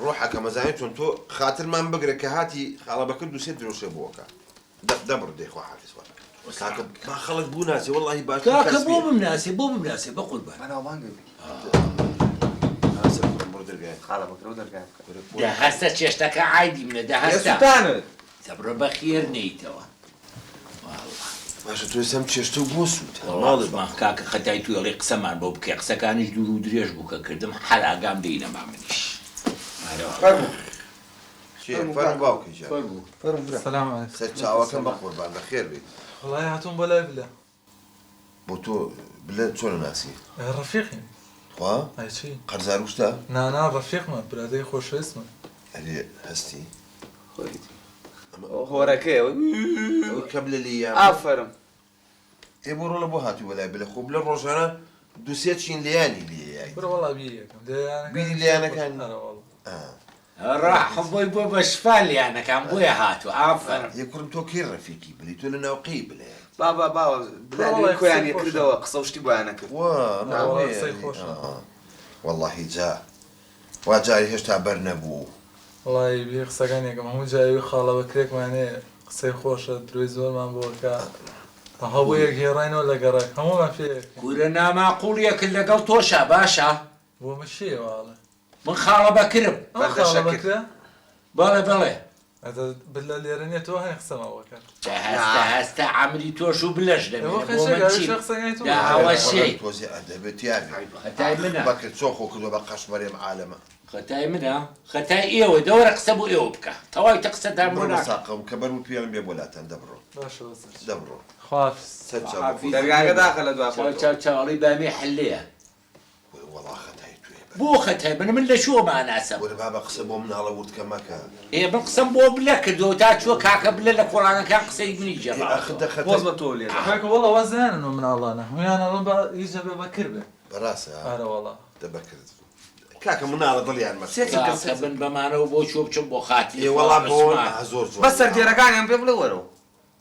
ڕۆحەکە مەزانێت چۆن تۆ خاترمان بگرە کە هاتی خاڵە بەکر دوو سێ درۆشێ بۆکە دەبڕ دەی خوا حافیز خوا کاکە با خەڵک بوو ناسێ وەڵڵاهی باش کاکە بۆ بمناسێ بۆ بمناسێ بە قوربان بەناوبانگە بی بڕۆ دەرگای خاڵە بەکرەوە دەرگای بکە دە هەستە چێشتەکە عایدی منە دە هەستە سوتانت دەبڕۆ بەخێر نێیتەوە واللە. باشە تۆ ئێستا ئەم چێشتە بۆ سووتا وەڵا عوسمان کاکە خەتای توی ئەڵێی قسەمان بۆ بکەی قسەکانیش دوور و درێژ بوو کە کردم هەر ئاگام لێی نەما منیش ئارەوە. فەرموو چیە فەرموو باوکە گیان فەرموو فەرموو برا سلام علیکم. سەرچاوەکەم بەقوربان بەخێر بێیت. وەڵای هاتووم بۆ لای بلە. بۆ تۆ بلە چۆن ئەناسی؟ ئەی ڕەفیقین. تخوا؟ ئەی چی؟ قەرزار و شتە؟ نا نا ڕەفیقمە برادەری خۆشەویستمە. ئەرێ هەستی؟ خۆیەتی هۆرەکەیە ئەوە کە بلە لێی یابوو؟ ئافەرم. ئێ بۆ ڕۆڵە بۆ هاتووی بۆ لای بلە خۆ بلە ڕۆژانە دوو سێ چین لێیانی لێیایت. کورە وەڵا بیری ئەکەم لێیانەکانی بیری لێیانەکانی؟ ئەرە وەڵا. ئا. ڕاحم بۆی بۆ بە شفا لیانەکان بۆیە هاتوو ئافەرم. ئێ کوڕم تۆ کەی ڕەفیقی بلی تۆ لە ناوقەی بلەیایت. بابا بابا بلە لێی کۆیان یەکردەوە قسە و شتی بۆیان ئەکرد. وا وەڵا قسەی خۆشە. وەڵاهی جا وا جاری هێشتا بەر نەبوو. وەڵاهی بیری قسەکانی ئەکەم هەموو جاری وی خاڵە بەکرێکمان هەیە قسەی خۆشە درۆی زۆرمان بۆ ئەکا هەبوو یەک هێڕاینەوە لە گەڕەک هەموومان پێ ئەکەین. کورە ناماقوڵیەکت لەگەڵ تۆشا باشە. بۆ من چیە وا ئەڵێ. من خاڵە بەکرم. ئەو خاڵە بەکرە؟ بەڵێ بەڵێ. ئەدە بلە لێرە نیە تۆ هەنی قسەمان بۆ کەن. دە هەستە هەستە عەمری تۆش و بلەش دەمێنێ بۆ من چیم دە ئەوە شێی. تۆزێ ئەدەبت تیا بێ. خەتای منە. بەکر چۆن خۆ کردوە بە قەشمەری ئەم عالەمە. خەتای منە خەتای ئێوە دەوەرە قسە بۆ ئێوە بکە تەواوی تە قسەتان بۆ بڕۆ ناکەم. ساقەم کە بەر و پێڵم بێ بۆ لاتان دەبڕۆ باشە بەسەر چاو. دەبڕۆ. خواحافیز. سەر چاو بەخۆ. دەرگاکە داخە لە دوا چاو خۆتەوە. چاو چاوەڵی بامی حلەیە. وەڵا خەتای تۆیە. بۆ خەتای من من لە کوێوە ماناسم. وەرە بابە قسە بۆ مناڵە وردکە مەکە. ئێ من قسەم بۆ بلە کردوە تا چوە کاکە بلە لە کۆڵانەکان قسەی منی ئێ گێڕاوەتەوە. ئاخر دە خەتە. بۆز بە تۆ لێدە. کاکە وەڵا واز نایەنن ئەو مناڵانە هەموویان ئەڵێن با هیچ نەبێ بەکر بێ. بەڕاستە؟ ئەرە وەڵا. دە بەکر کاکە مناڵە دڵیان مەشکێنە. کاکە من بەمانەوە بۆ کوێ بچم بۆ خاتری ئێ خوا وەڵا بۆ عوسمان. نا زۆر جوان بەس سەردێرەکانیان پێ بڵێ وەرەوە.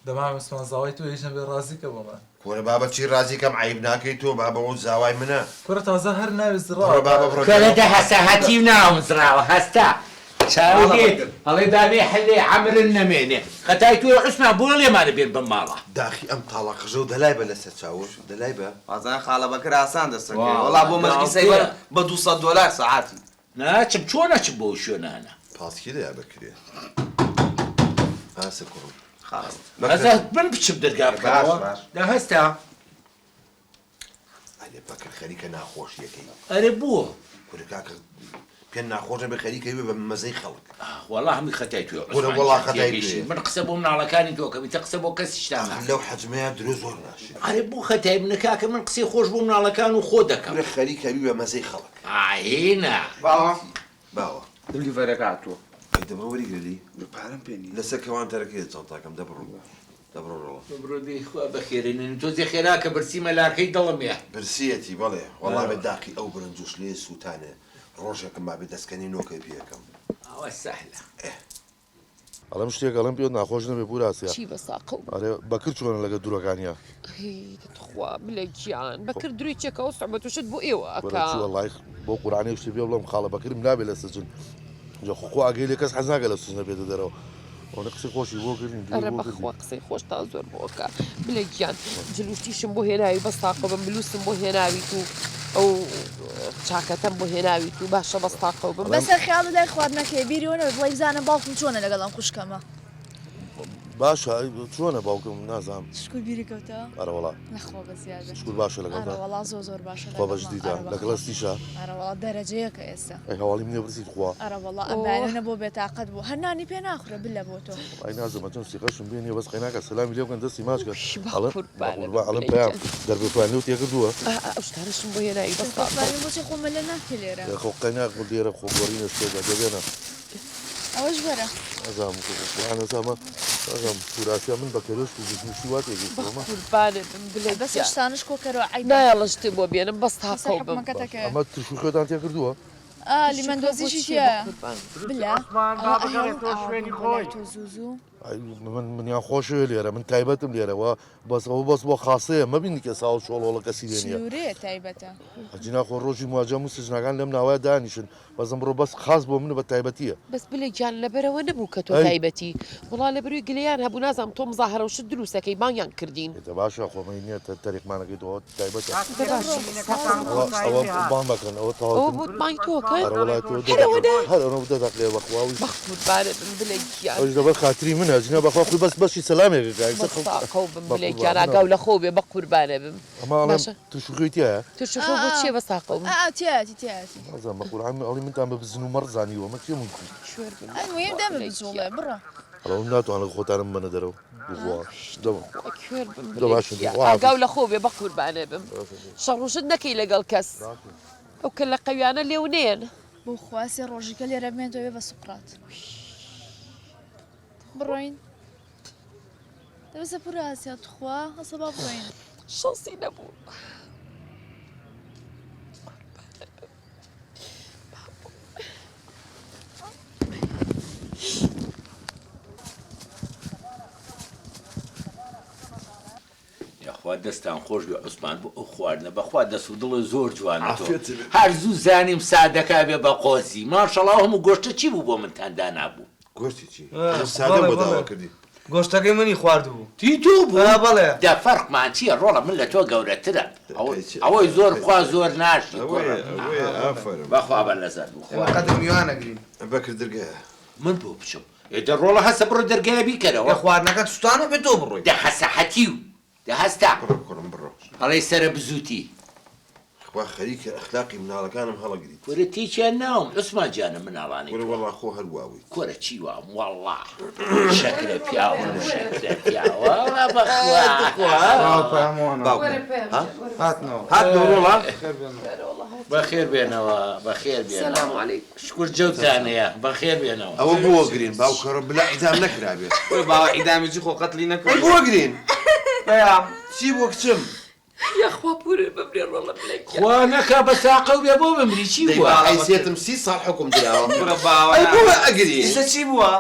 دەمام عوسمان زاوای تۆ هیچ نەبێ ڕازی کە بۆمان. کورە بابە چی ڕازی کەم عەیب ناکەی تۆ بابە ئەو زاوای منە. کورە تازە هەر ناوی زڕاوە. بڕۆ بابە بڕۆ کورە دە هەسە هەتیو ناوم زڕاوە هەستە چاوی لێت ئەڵێ دابێ حلێ عەمرن نەمێنێ خەتای تۆیە عوسمان بۆ لێمانە بێن بەم ماڵە. داخی ئەم تاڵە قژە و دەلای بە لەسەر چاوش دەلای بە. وازانم خاڵە بەکر ئاسان دەستەکەوێ وەڵا بۆ مەزگی سەیبەر بە 200 دۆلار سەعاتی. ناچم چۆن ئەچم بۆ شوێنانە. پاڵکی دەیا بەکرێ ئاسە کوڕم. خاڵە. هەستە من بچم دەرگا بکەمەوە دە هەستە. ئەرێ بەکر خەریکە ناخۆشیەکەی. ئەرێ بۆ؟ کورە کاکە پێ ناخۆش نەبێ خەریکە بێ بە مەزەی خەڵک. وەڵا هەمووی خەتای تۆیە کورە عوسمان وەڵا گیان خەتای تێگەیشتی تۆیە. من قسە بۆ مناڵەکانی تۆ کەم ئیتر قسە بۆ کەسیشتان ئاخر ناکەم. لەو حەجمەیا درۆ زۆر ناشرینە. ئەرێ بۆ خەتای منە کاکە من قسەی خۆش بۆ مناڵەکان و خۆ دەکەم. کورە خەریکە بی بە مەزەی خەڵک. ئاینە. باوە. باوە. delivery ەکە هاتووە. ئەی دەبڕۆ وەریگرە لێی. پارەم پێ نییە. لەسەر کەوانتەرەکەیە جەڵتاکەم دەبڕۆ. دەبڕۆ ڕۆڵە. بڕۆ دەی خوا بەخێرێنن تۆزێ خێرا کە برسیمە لاکەی دڵم یە. برسیەتی بەڵێ وەڵا بێ داقی ئەو برنج و شلەیە سووتانێ ڕۆژێکم مابێ دەسکەنی نۆکەی پێکەم. ئەوە سەهلە. ئێ. ئەڵێم شتێک ئەڵێم پێت ناخۆش نەبێ پور ئاسیا. چی بە ساقەو. ئەرێ بەکر چۆنە لەگە دورەکانیا. هەی تخوا بلە گیان بەکر دروی چێکە ئەو سوعبەت و شت بۆ ئێوە وەرە ئەکا. چی وەڵای بۆ قورعان یەک شتێ پێ بڵێم خاڵە بەکرم نابێ لە سجن جا خۆ خوا ئاگای لێ کەس حەز ناکا لە سجنە بێتە دەرەوە ئەوەنە قسەی خۆشی بۆ کردین دوری ئەرە بۆ کردین. بەخوا قسەی خۆشتان زۆر بۆ ئەکا بلە گیان جل و شتیشم بۆ هێناوی بەس تاقە بم بلوسم بۆ هێناویت و ئەو چاکەتەم بۆ هێناویت و باشە بەس تاقەو بم. ئەڵێم. بەسە خەیاڵت لای خواردنەکەیە بیری وەنەبێ بڵێی بزانە باوکم چۆنە لەگەڵ ئەم خوشکەمە. باشە چۆنە باوکم نازانم. شکور بیری کەوتەوە؟ ئەرەوەڵا. نەخوا بە زیادە. شکور باشە لەگەڵتا؟ ئەرەوەڵا زۆر زۆر باشە خوا لەگەڵما بەجدیتە ئەرە لەگەڵ بەخوا. هەستیشە؟ ئەرەوەڵا دەرەجەیەکە ئێستا. ئەی هەواڵی منێ پرسیت خوا؟ ئەرەوەڵا ئەم ئۆه. بەیانیە بۆ بێتاقەت بوو هەر نانی پێ ناخورێ بلە بۆ تۆ. وەڵای نازم ئەچم سیقەشم پێ نیە بەس قەیناکە سەلامی لێ بکەن دەستی ماچ کەن وی بە ئەڵێم قوربانت بەقوربان ئەڵێم بلە پەیام گیان. دەربێ خۆیان لێو تێکردووە؟ ئا ئا ئەو شتانەشم بۆ هێناوی بەس دەربێ تاقەو. خۆیان بۆچی خۆ مەلە ناکەی لێرە؟ ئێ خۆ قەیناک لێرە خۆ گۆڕینە شتێکە دەبێنە. ئەوەش بەرە. نازانم قورعان ئەزانم نازانم پوراسیا من بە کەرێشک و گوشمشی وا تێگەیشتم ئەمە. بەقوربانت بم بلە بەس گیان. شتانش کۆکەرەوە عەیبە. نایەڵن شتم بۆ بێنم بەس بەسەر تاقەو بم. حوکمەکەت باشە ئەکەوێ. ئەمە ترش و خوێتان تێکردووە؟ ئا ترشی خوێ بۆ لیمەندۆزیشی چییە تیایە. بەقوربان؟ بلە عوسمان با ئەوە بگەڕێتەوە ئەهێڵن ئاوا شوێنی بێن بۆ لای خۆی. تۆ زوو زوو. ئەی من منیان خۆشەوێ لێرە من تایبەتم لێرە وە بەس ئەوە بەس بۆ خاسەیە مەبینی کە ساوە چۆڵۆڵە کەسی لێ نییە. چلورەیە تایبەتە. ئەجینا خۆ ڕۆژی مواجە هەموو سجنەکان لەم ناوەیە دانیشن بەس ئەمڕۆ بەس خاس بۆ منە بە تایبەتیە. بەس بلە گیان لەبەرئەوە نەبوو کە تۆ ئەی. تایبەتی وەڵا لەبەروی گلەیان هەبوو نازانم تۆ مزاهەرە و شت دروست ئەکەی بانگیان کردین. ئێ دە باشە خۆ مەی نیە تەریقمانەکەی تۆ ئەوە تایبەتە. دە باشە شیرینەکەتان ئەوە کۆتایی ئەوە پێ هات. بانگ مەکەن ئەوە ئەوە تەواوتن. بۆ بانگی تۆ ئەکەن ئەرە وەڵا تۆ دە هەر دەقە ئەوەنە؟ هەر ئەوەنە دە دەقەیە بەخوا ویش. بەقوربانت بم بلە گیان. ئەویش لەبەر خاتری منە ئەجینا بەخوا خۆی بەس بەشی سەلامێک ئەکا ئیسە بەس خەڵک تاقەو بم بلە بەقوربان گیان منە. ئاگاو لە خۆو بێ بەقوربانت بم ئەمە ئەڵێم باشە. ترش و خوێی تیایە؟ ترش و ئا خوێ بۆ ئا چیە بەس تاقەو بم. ئا ئا تیایەتی تیایەتی. نازانم بەقورعان ئەڵێی منتان بە بزن و مەڕ زانیوە مە کێ ممکن. کوێر بم ئەی مهم بەخوا دەمە بلە بجوڵێ گیان. بڕۆ. ئەڵێ من ناتوانم خۆتانم ببەنە دەرەوە بخوا دەمە. خوا کوێر بم دە بلە باشە گیان خوا حافظ. ئاگاو لە خۆو بێ بەقوربانت بم شەڕ و شت نەکەی لەگەڵ کەس ئەو کەللە قەویانە لێو نێن. بۆ خوا سێ ڕۆژیکە لێرە بمێنتەوە بێ بە سوقرات. بڕۆین. دە بەسە پورە ئاسیا تخوا هەسە با بڕۆین. شانسی نەبوو. یاخوا دەستان خۆش بێ عوسمان بۆ ئەو خواردنە بەخوا دەست و دڵت زۆر جوانە تۆ عافیەت بێ. هەر زوو زانیم سادەکە بێ بە قۆزی ماشەڵا ئەو هەموو گۆشتە چی بوو بۆ منتان دانابوو. گۆشتی چی؟ من سادەم بەڵێ بۆ بەڵێ داوا کردی. گۆشتەکەی منی خواردبوو. تی تۆ بوو؟ ئا بەڵێ. دە فەرقمان چییە ڕۆڵە من لە تۆ گەورەترم ئەوەی زۆر بخوا زۆر ناشی ئەوەیە ئەوەیە ئافەرم. بەخوا بە لەزەت بوو ئێمە قەدر میوان ئەگرین. بەکر درگایە. من بۆ بچم؟ ئێ دە ڕۆڵە هەستە بڕۆ دەرگایە بیکەرەوە. ئێ خواردنەکەت سوتانە بێ تۆ بڕۆی. دە هەسە هەتیو دە هەستە. بڕۆ کوڕم بڕۆ. ئەڵێی سەرە بزوتی. خوا خەریکە ئەخلاقی مناڵەکانم هەڵەگریت. کورە تێکیان ناوم عوسمان جانە مناڵانی کورە تۆ. وەڵا خۆ هەر واویت. کورە چی وام وەڵا شەکرە پیاوم شەکرە پیاوە وەڵا بەخوا. باو پەیام وانە. باوکم وەرە پەیام ها جان وەرە. هاتنەوە. هاتنەوە ڕۆڵە. خێر بێنەوە. خێرە وەڵا. بەخێر بێنەوە بەخێر بێنەوە. سلام علیکم. شکور جەوتانەیە بەخێر بێنەوە. ئەوە بۆ گرین باوکەڕۆ بلا عیدام نەکرابێت. کورە باوە عیدامی چی خۆ قەتلی نەکردوە. ئەی بۆ گرین؟ پەیام. چی بووە کچم؟ یاخوا پورە بمرێ ڕۆڵە بلە گیان. خوا نەکا بە ساقەو بێ بۆ بمری چی دەی بووە؟ بە حەیسیەتم 30 ساڵ حوکم دراوە. کورە باوە ئەی بۆ ئەگری؟ ئیسە چی بووە؟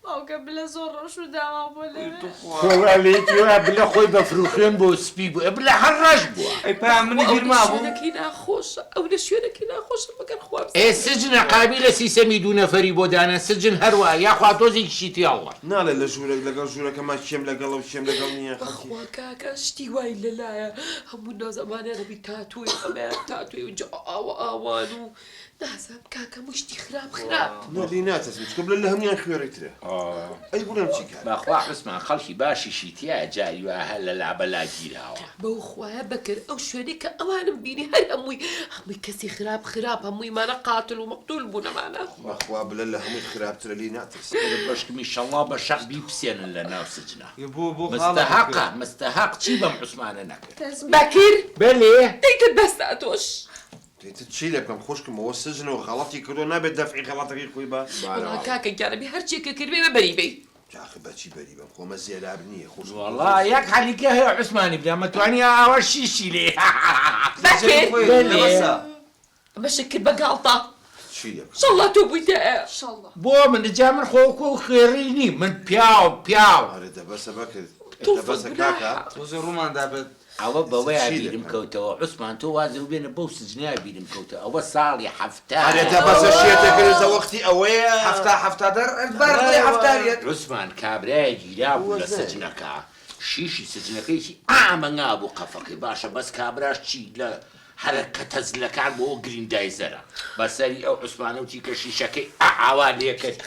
باوکە بلە زۆر ڕەش و داماو بووە لەوێ. خۆ وا لێیتی وا بلە خۆی بەفر و خوێن بۆ سپی بوو ئێ بلە هەر ڕەش بووە. ئەی پەیام منی ئەو بیر لە مابوو؟ شوێنەکەی ناخۆشە ئەو لە شوێنەکەی ناخۆشە مەگەر خوا ئێ بزانێ. سجنە قابیلە سیسەمی دوو نەفەری بۆ دانەن سجن هەر وایە یاخوا تۆزێکیشی تێڵە. ناڵێ لە ژوورێک لەگەڵ ژوورەکەما کێم لەگەڵە و کێم لەگەڵ نییە خەڵکی. بەخوا کاکە شتی وای لەلایە هەموو نازەمانیان ئەبی تاتۆی ئەمەیان تاتۆی و جا ئاوە ئاوان و نازانم کاکە هەموو شتی خراپ خراپ. نا لێی ناترسم چونکە بلە لە هەموویان خوێڕیترە ئەی بڵێم چی کارە. بەخوا عوسمان خەڵکی باشیشی تیایە جاری وا هەر لە لابەلا گیراوە. بەو خوایە بەکر ئەو شوێنەی کە ئەوانم بینی هەر هەمووی هەمووی کەسی خراپ خراپ هەمووی مانە قاتل و مەقتول بوون ئەمانە. بەخوا بلە لە هەمووی خراپترە لێی ناترسم. کورە بەشکم ئیشەڵا بە شەق بیپسێنن لە ناو سجنا. بۆ بۆ خاڵە بەکر. مستەهەقە مستەهەق چی بەم عوسمانە نەکرد. بەکر بەلێ. دەیتر بەسە ئەتۆش. ئیتر چی لێ بکەم خوشکم ئەوە سجنە و غەڵەتی کردوە نابێت دەفعی غەڵەتەکەی خۆی با. وەڵا کاکە گیانە بێ هەرچیەک کە کردبێ بە بەری بەی. جا ئاخر بەچی بەری بەم خۆ ئەمە زێراب نییە خوشکم. وەڵا یەک حەلیکە هەیە عوسمانی برام ئەتوانی ئاوا شیشی لێ. بەکر. بەلێ. ئەمەشت کرد بە گاڵتە. چی لێ بکەم. شەڵا تۆ بوویتە. شەڵا. بۆ من جا من خۆ وەکو ئەو خوێڕی نیم من پیاو پیاو. ئەرێ دەبەسە بەکر تۆ دەبەسە کاکە. تۆزێ ڕوومان دابێت. ئەوە بەوەیا چی بیرم دەکەن؟ کەوتەوە عوسمان تۆ وازم بێنە بەو سجنەیا بیرم کەوتەوە ئەوە ساڵی حەفتا ئەرێ دەبەسە شێتەکە زە وەختی ئەوەیە. حەفتا حەفتا دەر بار بڵێ حەفتاریەت. عوسمان کابرایە گیرابوو لە سجنەکە شیشی سجنەکەیشی ئامە نابوو قەفەکەی باشە بەس کابراش چی لە حەرەکەتە زلەکان بۆ گریندایزەرە بەسەری ئەو عوسمانە وتی کە شیشەکەی ئا ئاوا لێکرد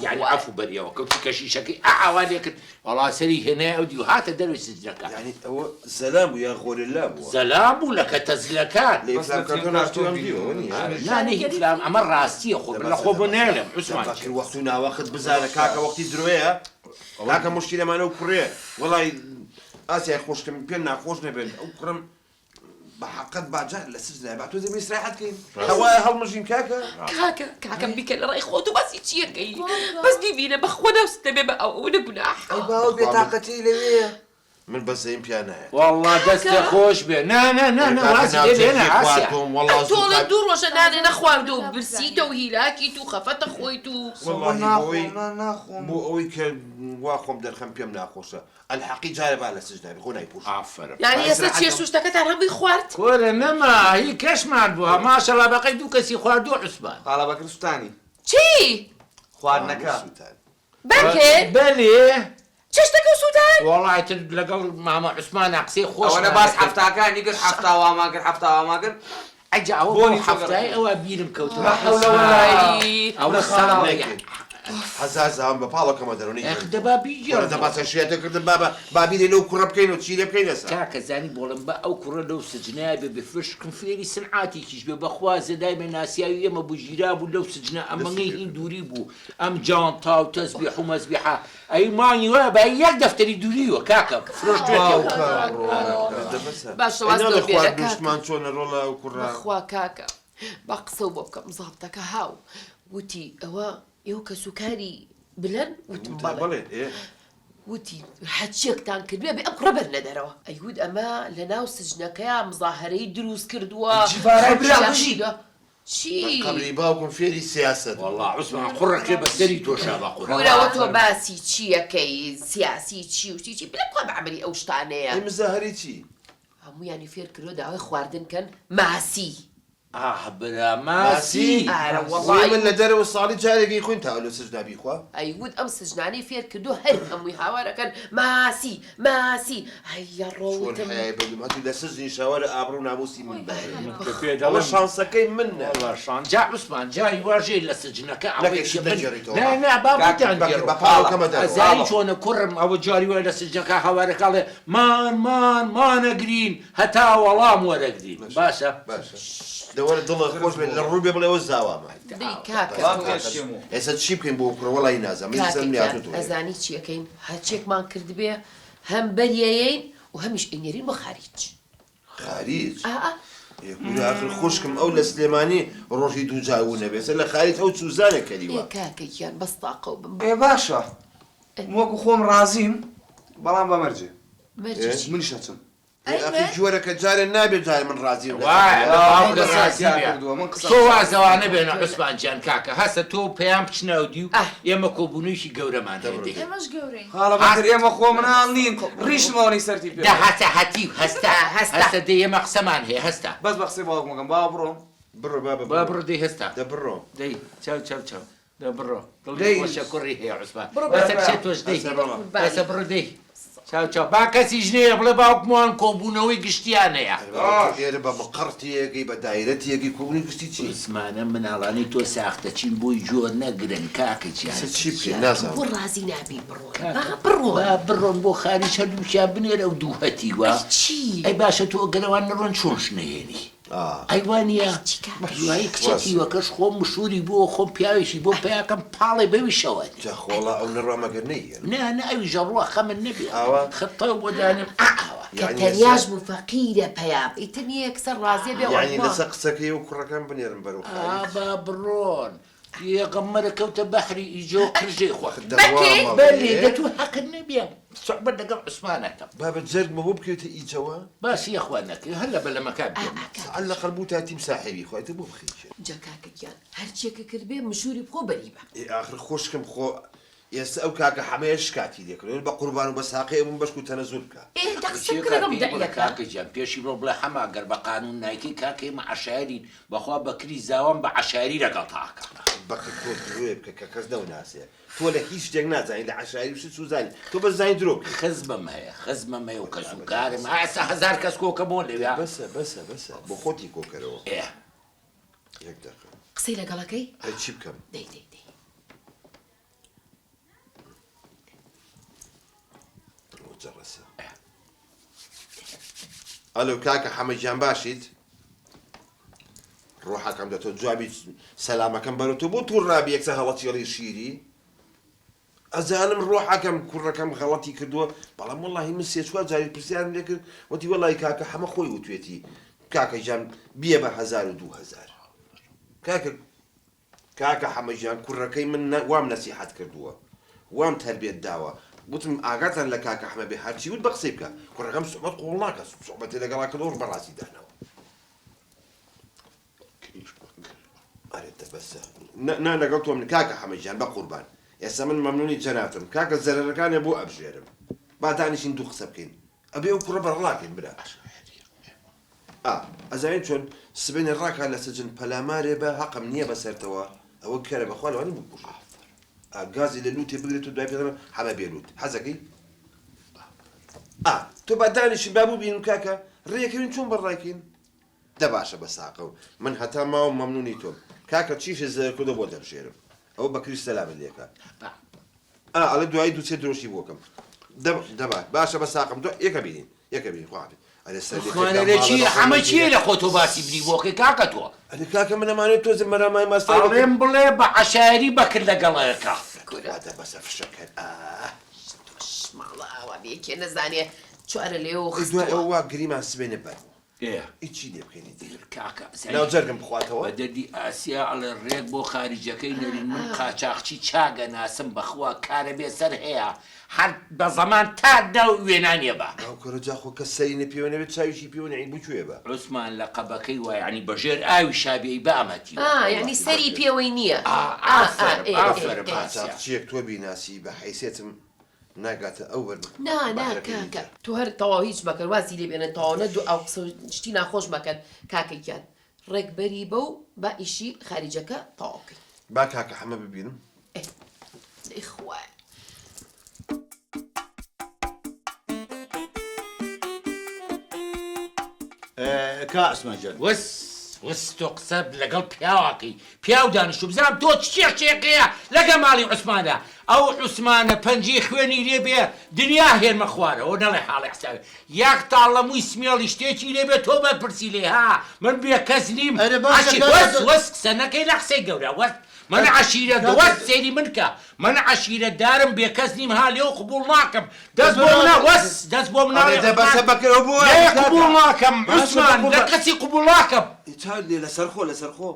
یانی عەفو بەریەوە کە وتی کە شیشەکەی ئا ئاوا لێکرد وەڵا سەری هێنای ئەو دیو هاتە دەرەوەی سجنەکە. یانی ئەوە زەلام بوو یان غۆرێلا بووە؟ زەلام بوو لە کەتە زلەکان. لە ئیفلام کارتۆن ئاشتی وام دیوە وە نییە؟ نا نە ئیفلام ئەمە ڕاستیە خۆ من لە خۆ بۆ نایڵێم عوسمان بەکر وەخت و ناوەخت بزانە کاکە وەختی درۆیە کاکە موشکیلەمانە و کوڕێ وەڵای ئاسیای خوشکم پێم ناخۆش نەبێت ئەو کوڕم بە حەقت با جار لە سجنای با تۆزێ بێ ئیسراحەت کەین هەوایە هەڵمژین کاکە. کاکە کاکەم بیکە لە ڕای خۆت و باسی چیەکەی بەس بیبینە بەخوا ناوست دەبێ بە ئەو ئەونە گوناحە. ئەی باوە بێتاقەتی لەوێیە. من بەزەیم پیا نایەت. وەڵا دەستێ خۆش بێ نا نا نا نا وازی لێ بێنە ئاسیا. ئەتۆ ئەڵێ دوو ڕۆژە نانێ نەخواردووە و برسیتە و هیلاکیت و خەفەتە خۆیت و. وەڵاهی بۆ ئەوەی کە وا خۆم دەرخەم پێم ناخۆشە ئەلحەقی جارێ با لە سجنا بی خۆ نایپۆشی. ئافەرم. یانی ئێستا چیە شوشتەکەتان هەمووی خوارد؟ کورە نەما هی کەشمان بووە ماشەڵا بەقەی دوو کەسی خواردووە عوسمان. خاڵە بەکر سوتانی. چی؟ خواردنەکە. بەکر؟ بەلێ. چێشتەکەو سوتان؟ وەڵا ئیتر لەگەڵ مامە عوسمانا قسەی خۆشمان ئەوەنە باس دەکرد. حەفتاکانی کرد حەفتا وامان کرد حەفتا وامان کرد. ئەجا ئەوە بۆ بۆنی تۆ حەفتای گەڕێ. ئەوە بیرم کەوتەوە لا حول ولا عوسمان ئەوە ساڵێک هەزار زاوم بە پاڵەکەمە دەرەوە ئەخ نەیگرت. دەبا کوڕە بیگێڕمەوە. دەبا چەند شێتە کردم بابە با بیرێ لەو کوڕە بکەین و چی لێ بکەینە سەر. کاکە زانی بۆڵم با ئەو کوڕە لەو سجنایە بێ بێ فشکم فێری سنعاتێکیش بێ بەخوا زەدای بێ ناسیاوی ئێمە بوو ژیرابوو لەو سجنە ئەمەنگەی هین دووری بوو ئەم جانتا و تەزبیح و مەزبیحە ئەی مانگی وایە بە یەک دەفتەری دووریوە کاکە فرۆشتوێتەوە. باشە واز لەو بێنە کاکە. خواردنیشمان چۆنە ڕۆڵە ئەو کوڕە. بەخوا کاکە با قسەو بۆ بکەم زابتەکە هاو وتی ئەوە ئێوە کەسوکاری بلەن وتم بەڵێ وتی هەرچیەکتان کردبێ ئەبێ ئەم کوڕە بەرنە دەرەوە ئەیوت ئەمە لەناو سجنەکەیا مزاهەرەی دروست کردووە چی؟ قەبری باوکم فێری سیاسەت بوو. وەڵا عوسمان قوڕەکرێ بە سەری تۆشا بە قوڕ. کورەوە تۆ باسی چیەکەی سیاسی چی و چی چی بلە کوا بە عەمری ئەو شتانەیە. ئەی مزاهەرەی چی؟ هەموویانی فێر کردوە داوای خواردن کەن ماسی. ئاه برا ماسی. ئارە وەڵی وەڵای. من لە دەرەوە ساڵی جارێک ئەیخۆین تا لە سجنا بیخوا. ئەیوت ئەم سجنانەی فێر کردوە هەر هەمووی هاوار ئەکەن ماسی ماسی هەیە چۆن ڕۆوتم. حەیای بردم هەتوو لە سجنیشا وەرە ئابڕوو ناموسی من بەرێ. کە پێ ئەوە دەڵێم شانسەکەی منە. وەڵا شان جا عوسمان جاری وا ژێر لە سجنەکە ئەوەی نەکەی کە شت من نەگێڕیتەوە. نا نا با کاک بتان بەکر گێڕم. بە پاڵەکەمە دەرەوە. ئەزانی چۆنە کوڕم ئەوە جاری وای لە سجنەکە هاوارەکە ئەڵێ مان مان مانەگرین هەتا وەڵام وەرەگرین باشە. باشە دە وەرە دڵت خۆش بێت لە ڕوو بێ بڵێ ئەوە زاوامە. دەی کاکە تۆ. ئێستا چی بکەین بۆ کوڕە وەڵی نازانم من کاکە سەرم گیان لێهاتۆتەوە. ئەزانی چی ئەکەین هەرچیەکمان کردبێ هەم بەریەیەین و هەمیش ئەینێرین بۆ خاریج. خاریج؟ ئا ئا. ئێ کورە ئاخر خوشکم ئەو لە سلێمانی ڕۆژی دوو جار وون ئەبێ سەر لە خاریج ئەو چوزانێ ئێ کەریوە. کاکە گیان بەس تاقەو بم. ئێ باشە من وەکو خۆم ڕازیم بەڵام بە مەرجێ. مەرجی چی؟ منیش ئەچم. ئێ ئەخی جۆرەکە جارێ نابێ جارێ من ڕازیم لەسەر وایە خۆم. باوکە قسەم ڕازی زیاد بێ کردووە من قسەم تۆ زیاد وازەوانە بێنە عوسمان جان کاکە هەستە تۆ و پەیام بچنە ئەودیو ئاه. ئێمە کۆبوونەوەیەکی گەورەمان هەیە دەی ئێمەش گەورەین. خاڵە بەکر ئێمە خۆ مناڵ نین ڕیشم ئەوەنەی سەرتی پێ دە هەستە هەتیو هەستە هەستە. هەستە دەی ئێمە قسەمان هەیە هەستە. بەس بە قسەی باوکم ئەکەم باوە بڕۆم. بڕۆ بابە با بڕۆ بڕۆ دەی هەستە. دە بڕۆ. دەی چاو چاو چاو دە بڕۆ دڵی دەی. خۆشە کوڕی هەیە عوسمان بڕۆ بەسە بابە. کچێ تۆش دەی هەستە بابا. بەسە بڕۆ دەی چاو چاو با کەسیش نەیە بڵێ باوکمان کۆبوونەوەی گشتیان هەیە. ئەرێ بابە تۆ ئێرە بە مقەڕ تێئەگەی بە دایرە تێئەگەی کۆبوونەوەی گشتی چی؟ عوسمانە مناڵانەی تۆ ساختەچین بۆی جۆ نەگرن کاکە گیان. ئێستا چی بکەین نازانم. بۆ ڕازی نابی بڕۆن با کاکە بڕۆن. با بڕۆن بۆ خاریج هەردووکیان بنێرە ئەو دوو هەتیوە. ئەی چی؟ ئەی باشە تۆ ئەگەر ئەوان نەڕۆن چۆن ژنەهێنی؟ ئەی وانیە؟ ئەی چی کاکە؟ دوایی کچە تیوەکەش خۆم مشوری بۆ خۆم پیاوێکی بۆ پیاکەم پاڵێ بەویشەوە. جا خۆڵا ئەو نەڕوا مەگەر نەیهێنم. نا نا ئەویش ئەڕوا خەمت نەبێ. ئاوا؟ خەتەو بۆ دانێم ئا ئاوا. کە یەعنی تەنیاش لەسەر. بوو فەقیرە پەیام ئیتر نیە یەکسەر ڕازیە بێ یەعنی ئەڕوا. لەسەر قسەکەی ئەو کوڕەکان بنێرم بەرەو ئا خاریج؟ با بڕۆن. پێغەمبەرە کەوتە بەحری ئیجە و قرژەی خوارد. دەڕوا بەکێ؟ بەلێ مەڵێ. دە تۆ هەقت نەبێ سوعبەت لەگەڵ عوسمان ئەکەم. بابە جەرگمە بۆ بکەوێتە ئیجەوە؟ باسی یەخوا نەکەی هەر لە بەلەمەکە ئا بێنە. ئا کاکە عەلە گیان. قەل بوو تا تیمساحێ بیخوا ئیتر بۆ بخەیچێ. جا کاکە گیان هەرچیەکە کردبێ مشوری بخۆ بەری بە. ئێ ئاخر خوشکم خۆ ئێستا ئەو کاکە حەمەیە شکاتی لێ کردوە بە قوربان و بە ساقەی ئەبووم بەشکو تەنەزول بکا. ئێ دە قسە چیە بکە لەگەڵ کاکە بڵێ دەعیەکە. کاکە گیان پێشی بڕۆ بڵێ حەمە گەر بە قانون نایکەی کاکە ئێمە عەشایەرین بەخوا بەکری زاوام بە عەشایەری لەگەڵتا ئەکا. ئاخر بەکر تۆ درۆیە بکە کە کەس نەوناسێ تۆ لە هیچ شتێک نازانی لە عەشایەری و شت سوزانی تۆ بەس زانی درۆ بکەی. خزمم هەیە خزمم هەیە و کەس و کارم هەیە ئێستا هەزار کەس کۆکەمەوە لەویا. بەسە بەسە بەسە بۆ خۆتی کۆکەرەوە. ئێ. یەک دەقە. قسەی لەگەڵ ئەکەی؟ ئەی چی بکەم؟ دەی دەی دەی. ئەوە جەڕەسە. ئەلۆ کاکە حەمە گیان باشیت؟ ڕۆحەکەم دە تۆ جوابی سەلامەکەم بەرە تۆ بۆ توڕ نابی یەکسەر هەڵەتیڵی شیری؟ ئەزانم ڕۆحەکەم کوڕەکەم غەڵەتی کردووە بەڵام وەڵاهی من سێ چوار جاری پرسیارم لێ کرد وتی وەڵاهی کاکە حەمە خۆی وتوێتی کاکە گیان بیە بە 1000 و 2000 کاکە کاکە حەمە گیان کوڕەکەی من وام نەسیحەت کردووە وام تەربیەت داوە وتم ئاگاتان لە کاکە حەمە بێ هەرچی وت بە قسەی بکە کوڕەکەم سوعبەت قبوڵ ناکە سوعبەتی لەگەڵا کردووە بەڕاستی دانەوە ئەرێ دە بەسە نا نا لەگەڵ تۆم کاکە حەمە گیان بەقوربان ئێستا من مەمنونی جەنابتم کاکە زەرەرەکانێ بۆ ئەبژێرم با دانیشین دوو قسە بکەین ئەبێ ئەو کوڕە بەڕەڵاکەین برا ئا ئەزانین چۆن سبەینێ ڕاکا لە سجن پەلامارێ بە هەقم نییە بەسەرتەوە ئەوە کەرە بەخوا لەوانی بکوژێ ئا گازی لە لوتێ بگرێت و دوای پێ حەمە بێلوت حەزەکەی ئا تۆ با دانیشین با ببینم کاکە ڕێکەوین چۆن بەڕایکەین دە باشە بە ساقەو من هەتا ماوم مەمنونی تۆم کاکە چیشت زەرەر کردوە بۆت دەبژێرم ئەوە بەکریش سەلامت لێکا ئا ئەڵێ دوایی دوو سێ درۆشی بۆکەم دە دە با باشە بە ساقم دو یەکە بینین یەکە بینین خواحافیز ئەرێ سەر لێ تێکدا خوانەرێ ماڵە چییە بە خۆم حەمە چییە نەگیرێ لە خۆ تۆ باسی بنی بۆکەی کاکە تۆ ئەرێ کاکە من ئەمانەوێ تۆزێ مەرامای ماستاوی بکەم ئەڵێم بڵێ بە عەشایەری بەکر لەگەڵەکە. کورە تخوا دە بەسە فشەکەر ئاه. تۆش ماڵە ئاوا بێ کێ نەزانێ چوارە لێوە ئەی دوای خستووە. ئەوە وا گریمان سبەینێ بەر بوو. ئێ. ئی چی لێ بکەین ئیتر. کاکە ناو ئەزانی جەرگم بخواتەوە. بە دەردی ئاسیا ئەڵێ ڕێک بۆ خاریجەکەی نەرین من قاچاخچی چاک ئەناسم بەخوا کارە بێ سەر هەیە هەر بە زەمان تا ناو وێنانیە بە. ئەو کورە جا خۆ کەس سەری نە پێوە نەبێت چاویشی پێوە نەعی بو کوێ بە. عوسمان لە قەبەکەی وا یەعنی بە ژێر ئاویشا بێی بە ئەمە تیوە. ئا یەعنی وەڵاهی سەری بەخێر. پێوەی نییە. ئا ئا ئا ئافەرم ئێ ئێ ئافەرم ئێ. ئاسیا. قاچاخچیەک تۆ بیناسی بە حەیسێتم ناگاتە ئەو بەر نا نا بەحرەکەی کاکە دیکە. تۆ هەر تەواو هیچ مەکەن وازی لێ بێنن تەواو نە دوعا و قسە و شتی ناخۆش مەکەن کاکە گیان ڕێک بەری بە و با ئیشی خاریجەکە تەواو کەین. با کاکە حەمە ببینم. ئێ دەی خوایە. کا عوسمان جان. وس وس تۆ قسە لەگەڵ پیاوەکەی پیاو دانیشتوو بزانم تۆ چ کێشەیەکەیە لەگە ماڵی عوسمانە ئەو عوسمانە پەنجەی خوێنی لێ بێ دنیا هێنمە خوارەوە نەڵێ حاڵی حساوی یەک تاڵ لە مووی سمێڵی شتێکی لێ بێ تۆ بەرپرسی لێ ها من بێ کەس نیم ئەرێ باشە عەشی کاکە وەس تۆ وەس قسە نەکەی لە قسەی گەورە وەس. من عەشیرە وەس سەیری من کە من عەشیرە دارم بێکەس نیم ها لێو قبوڵ ناکەم دەست بۆ منا وەس دەست بۆ مناڵی ئەرێ دە بەسە بەکرەوە بۆ لێ قبوڵ ناکەم عوسمان لە کەسی قبوڵ ناکەم. لێ لەسەر خۆ لەسەر خۆ.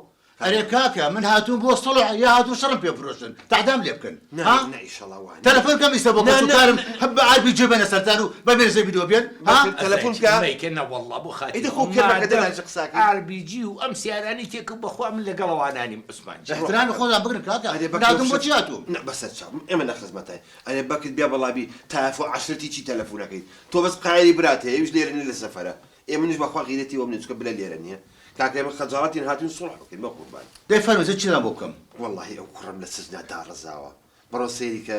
ئەرێ کاکە من هاتووم بۆ سوڵح یا هاتوون شەڕم پێ بفرۆشن تەعدام لێ بکەن ها ئیشەڵا وا نیە. تەلەفۆن کەم ئیستا بۆ نا کەس و نا کارم نا. هە بە ئارپی جێ بێنە سەرتان و بە مێرزەی بیدۆ بێن ها بەکر تەلەفۆن بکە. مەیکە نەوەڵڵا بۆ خاتری ئیدی خۆ خۆ کەمەکە مادەم دەناچی قساکەی. ئاربیجی و ئەم سیارانەی تێکەو بەخوا من لەگەڵ ئەوانانیم عوسمان جان. ئیحترامی خۆتان بگرن کاکە ئەرێ من بەکر هاتووم بۆ چی هاتووم. نا بەسەر چاو ئێمە لە خزمەتای ئەرێ بەکر بیا بەڵا بی تایەفە و عەشرەتی چی تەلەفونەکەی تۆ بەس قایلی برات هەیە ئەویش لێرە نیە لە سەفەرە ئێ منیش بەخوا غیرەتی وەم نیە چونکە بلە لێرە نیە کاکە ئێمە خەجاڵەتین هاتوین سوڵح بکەین بەقوربان. دەی فەرموو جا چیتان بۆ بکەم. وەڵاهی ئەو کوڕەم لە سجنا داڕزاوە بڕۆ سەیری کە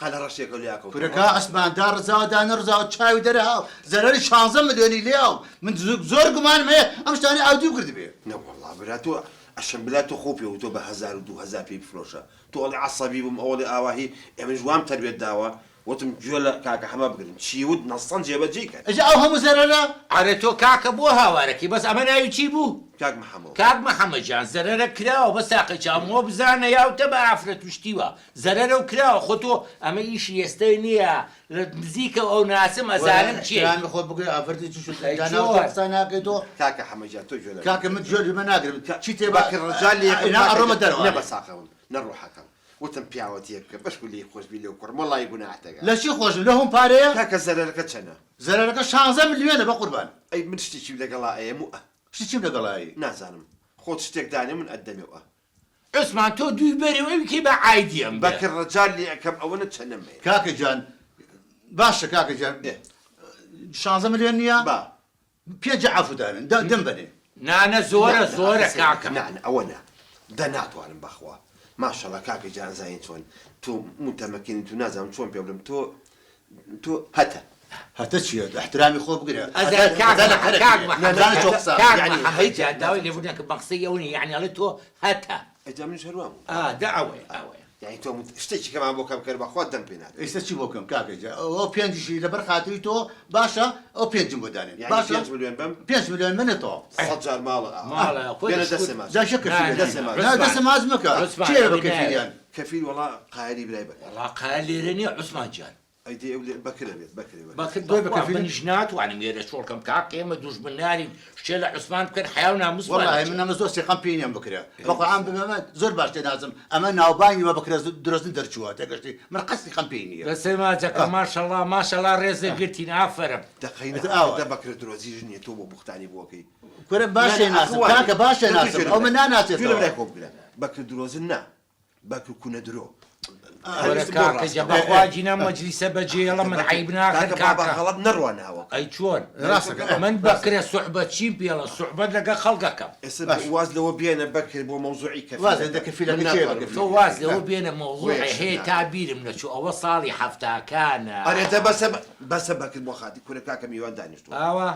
قەلە ڕەشێکە لیا کەوتووە. کورە کا عوسمان داڕزاوە دانەڕزاوە چاوی دەرهاو زەرەری شانزە ملیۆنی لێیاو من زۆر گومانم هەیە ئەم شتانەی ئاودیو کردبێ. نەوەڵا برا تۆ ئەشەم بلا تۆ خۆو پێ وتوە بە 1000 و 2000 پێی بفرۆشە تۆ ئەڵێ عەسەبی بووم ئەوەڵێ ئاواهی ئێ منیش وام تەربیەت داوە وتم گوێ لە کاکە حەمە بگرن چی وت نەسەن جێبەجێی کەن. ئەجا ئەو هەموو زەرەرە؟ ئەرێ تۆ کاکە بۆ هاوارەکەی بەس ئەمە ناوی چی بوو؟ کاک محەمەو. کاک محەمەد جان زەرەرە کراوە بەس تاقی چاوم وە بزانە یاوتە بە ئافرەت و شتی وا زەرەرە و کراوە خۆ تۆ ئەمە ئیشی ئێستەی نیە لە نزیکەوە ئەو ناسم وەرە ئەزانم کێی. ئیحترامی خۆت بگرە ئافرەتی چی شت ئەی جا ناو چۆن؟ قسە ناکەی تۆ. کاکە حەمە گیان تۆ گوێ لە من کاکە من گوێ لە من ناگرم چی تێ با بەکر ڕجا لێ یەکەم نا کاکە ئەڕۆمە گیان دەرەوە نە ئەرێ. بەساقەوم نە ڕۆحەکەم وتم پیاوەتیەک بکە بەشکو لێی خۆش بی لەو کوڕم وەڵایی گوناحتەکە. لە چی خۆشم لە هوم پارەیە؟ کاکە زەرەرەکە چەنە؟ زەرەرەکە شانزە ملیۆنە بەقوربان. ئەی من شتێکیم لەگەڵا ئەیەم و ئە. شتی چیم لەگەڵا ئەی؟ نازانم خۆت شتێک دانێ من ئەتدەمێ و ئە. عوسمان تۆ دووی بەرێ و ئەوی کەی بە عایدی ئەم بێ. بەکر ڕەجا لێ ئەکەم ئەوەنە چەنەم هەیە. کاکە گیان باشە کاکە گیان ئێ. شانزە ملیۆن نییە؟ با. پێنج عەفو دانێن دە دەم بەنێ. نا نا زۆرە نا نا زۆرە ئەخە کاکە. نا نا ئەوە نا دە ناتوانم بەخوا ماشەڵا کاکە گیان ئەزانی چۆن تۆ موتەمەکینی تو نازانم چۆن پێ بڵێم تۆ تۆ هەتە. هەتە چیە ئیحترامی خۆ بگرە ئەزا هەتە کاک هەتە لە کەرە کاک کێ محمد نازانە چۆ قسە کاک یەعنی محمد هەیتە جان داوای لێبوردن ئەکەم بە قسەی ئەوە نیە یەعنی ئەڵێ تۆ هەتە. ئەی جا منیش هەر وام وت. ئا دە ئەوەیە ئەوەیە. یەعنی تۆ شتێکی کەمان بۆ کەم کەر بەخوا دەم پێ نادەی. ئیستا چی بۆ بکەم کاکە گیان ئەو پێنجیشی لەبەر خاتری تۆ باشە ئەو پێنجم بۆ دانێن یەعنی باشە پێنج ملیۆن بەم؟ پێنج ملیۆن منە تەواو. سەد جار ماڵە ئاوا. ماڵە خۆ بێنە دەشکور. دەستێ ماچ. جا چێ نا کەفیلە نا دەستێ نا ماچ. نا عوسمان دەستێ ماچ مەکە عوسمان کێیە بە ئەوەی نایە. کەفیلیان؟ کەفیل وەڵا قایلی برای بەکر. وەڵا قایل لێرە نیە عوسمان جان. ئەی دەی ئەو لێ بەکرە بێت بەکرێ بەکر. بەکر تۆی بە بەخوا کەفیلت؟ منیش ناتوانم لێرە چۆڵ کەم کاکە ئێمە دوژمنارین شتێ لە عوسمان بکەن حەیا و ناموسمان وەڵاهی ئەچێ. من ئەمە زۆر سیقەم پێی نیە ئەم بکرە بە قورعان بمە زۆر باش تێناسم ئەمە ناوبانگی بە بکرە درۆزن دەرچووە تێگەشتی من قەت سیقەم پێی نیە. دەسەی ماچەکە ماشەڵا ماشەڵا ڕێزت گرتین ئافەرم. دەقەی ئیتر نا ئاوا. دە بەکرە درۆزی ژنیە تۆ بۆ بوختانی بۆکەی. کورە باش نا نا ئاخر تێناسم وانیە کاکە باش تۆ گوێ تێناسم لە ئەو من برای گوێ لە ناناسێتەوە. برای خۆ بگرە بەکر درۆزن نا بەکر کونە درۆ. وەرە کاکە جا بەخوا گینا مەجلیسە بەجێڵە من عەیب ناکەن کاکە. غەڵەت نەڕواناوە. ئەی چۆن ڕاستەکە من بەکرە سوحبەت چیم پێڵە سوحبەت لەگەڵ خەڵکەکەم. ئێستا واز لەوە بێنە بەکر بۆ مەوزوعی کەفیلەکە. واز لە کەفیلەکە کێیە بە کەفیل؟ تۆ واز لەوە بێنە مەوزوعی هەیە تا بیرم نەچوو ئەوە ساڵی حەفتاکانە. ئەرێ دە بەسە بەسە بەکر بۆ خاتی کورە کاکە میوان دانیشتووە. ئاوا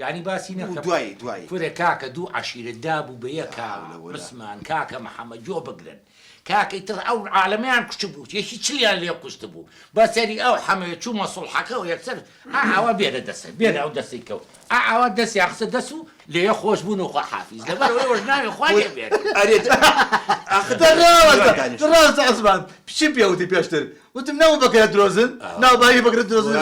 یانی باسی نەکەم. دوایی دوایی. کورە کاکە دوو عەشیرەت دابوو بە یەکا عوسمان کاکە محەمەد گۆ بگرن. کاکە ئیتر ئەو عالەمەیان کوشتبوو یەکی چلیان لێ کوشتبوو بە سەری ئەو حەمەیە چوومە سوڵحەکەوە یەکسەر ئا ئاوا بێرە دەسە بێرە ئەو دەسەی کەوت ئا ئاوا دەستیان خستە دەس و لێیە خۆش بوون و خوا حافیز لەبەر ئەوەی ئەوەش ناوی خوا لێ بێت. ئەرێ ئاخر ڕاستە ڕاستە عوسمان چیم پێ وتی پێشتر وتم نەوە بەکرە درۆزن ناوبایی بەکرە درۆزن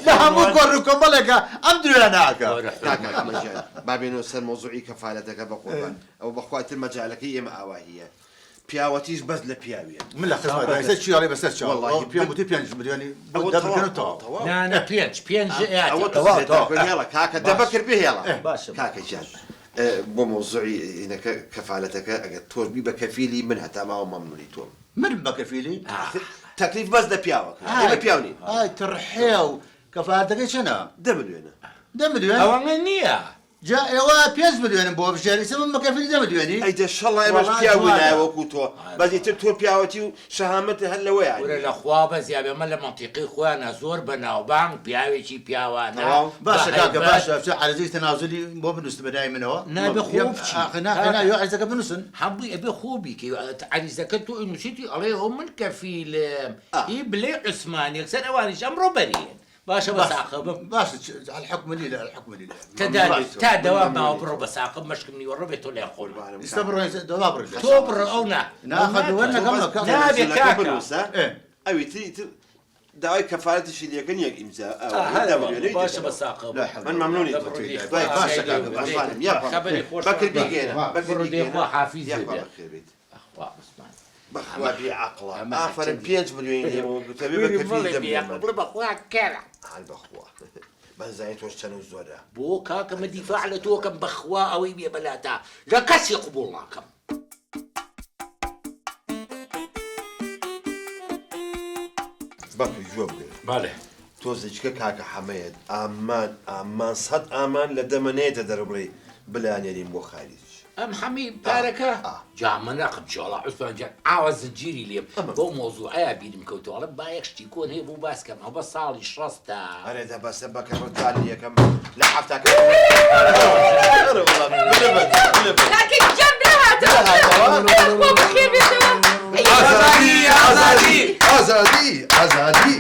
لە هەموو کۆڕ و کۆمەڵێکە ئەم درۆیانە ئەکا. کاکە حەمە گیان با بێنەوە سەر مەوزوعی کەفالەتەکە بەقوربان ئەوە بەخوا ئیتر مەجالەکەی ئێمە ئاواهیە پیاوەتیش بەس لە پیاویە. من لە خزمەتم ئێستا چی ئەڵێی بەسەر چاو وەڵاهی پێم وتی پێنج ملیۆنی بۆ ئەوە دە بکەن و تەواو تەواو. تەواو. نا نا پێنج پێنج ئەوە تەواو تەواو. بهێڵە کاکە دە بەکر بهێڵە باشە کاکە گیان بۆ مەوزوعی هینەکە کەفالەتەکە ئەگەر تۆش بی بە کەفیلی من هەتا ماوە مەمنونی تۆم. من بە کەفیلی؟ ئاخر تەکلیف بەس لە پیاوەکە ئێمە پیاو نین. ئای تڕحێو کەفالەتەکەی چەنە؟ دە ملیۆنە. دە ملیۆن؟ ئەوەنە نییە. جا ئێوە پێنج ملیۆنم بۆ بژێری ئیستا من بە کەفیلی دە ملیۆنی؟ ئەی دە شەڵا ئێمەش وەڵا پیاو جوانە. بووینایە وەکوو تۆ بەس ئیتر تۆ پیاوەتی و شەهامەتت هەر لەوەیا کورە نییە. لە خوا بەزیابێ مە لە مەنتیقەی خۆیانا زۆر بەناوبانگ پیاوێکی پیاوانە تەواو. بە باشە کاکە هەیبەت. باشە بچە عەرزەی تەنازولی بۆ بنووسن بە ناوی منەوە. نابێ خۆ بچی. ئاخ نا نا یۆ عەرزەکە بنووسن. هەمووی ئەبێ خۆ بیکەی عەریزەکە تۆ ئەنووسیتی ئەڵێ ئەو من کەفیلم ئا. ئی بلەی عوسمان یەکسەر ئەوانیش ئەمڕۆ بەریێن. باشە بە ساقە بم. باشە الحكم لله الحكم لله. تەدا تا دەوام ماوە بڕۆ بە ساقە مەشکم نیوەڕۆ بێ تۆ لای خۆم. ئیستا بڕۆ دەوا بڕۆ. تۆ بڕۆ ئەو نا. نا خەدوەر لەگەڵ نابێ کاکە. بنووسە ئەوی تری تر داوای کەفارەتیشی لێکەن یەک ئیمزا باشە بە ساقە من مەمنونی باشە کاکە خەبەری خۆش بەکر بیگەێنە بەکر بڕۆ دێ خوا حافیز یاخوا بێ. بەخێر بیت. ئەخوا عوسمان. بەخوا بێ عەقڵە ئافەرم 5 ملیۆنی لێمەوە گوتەبێ بە کەفیل بڵێ دە بێ ملیۆن بڵێ بەخوا کەرە. هەر بەخوا بەزانی تۆش چەند و زۆرە بۆ کاکە من دیفاع لە تۆکەم بەخوا ئەوەی بێ بەلاتا لە کەسی قبوڵ ناکەم. بەکر گوێ بگرە بەڵێ. تۆزێکە کاکە حەمەیەت ئامان ئامان سەد ئامان لە دەمە نێتە دەرە بڵێ بلانێرین بۆ خاریج ئەم حەمی پارەکە جا منەقم چۆڵا عوسمان جان ئاوا زنجیری لێم بەو مۆزوعەیە بیرم کەوتەوە ئەڵێم با یەک شتی کۆن هەیە بۆ باس کەم ئەوە ساڵی شەستە ئەرێ دە بەسە بەکە ڕزگاری یەکەم لە حەفتاکە کاکە گیان برا هاتەوە خوا بەخێر بێتەوە. ئازادی ئازادی ئازادی ئازادی.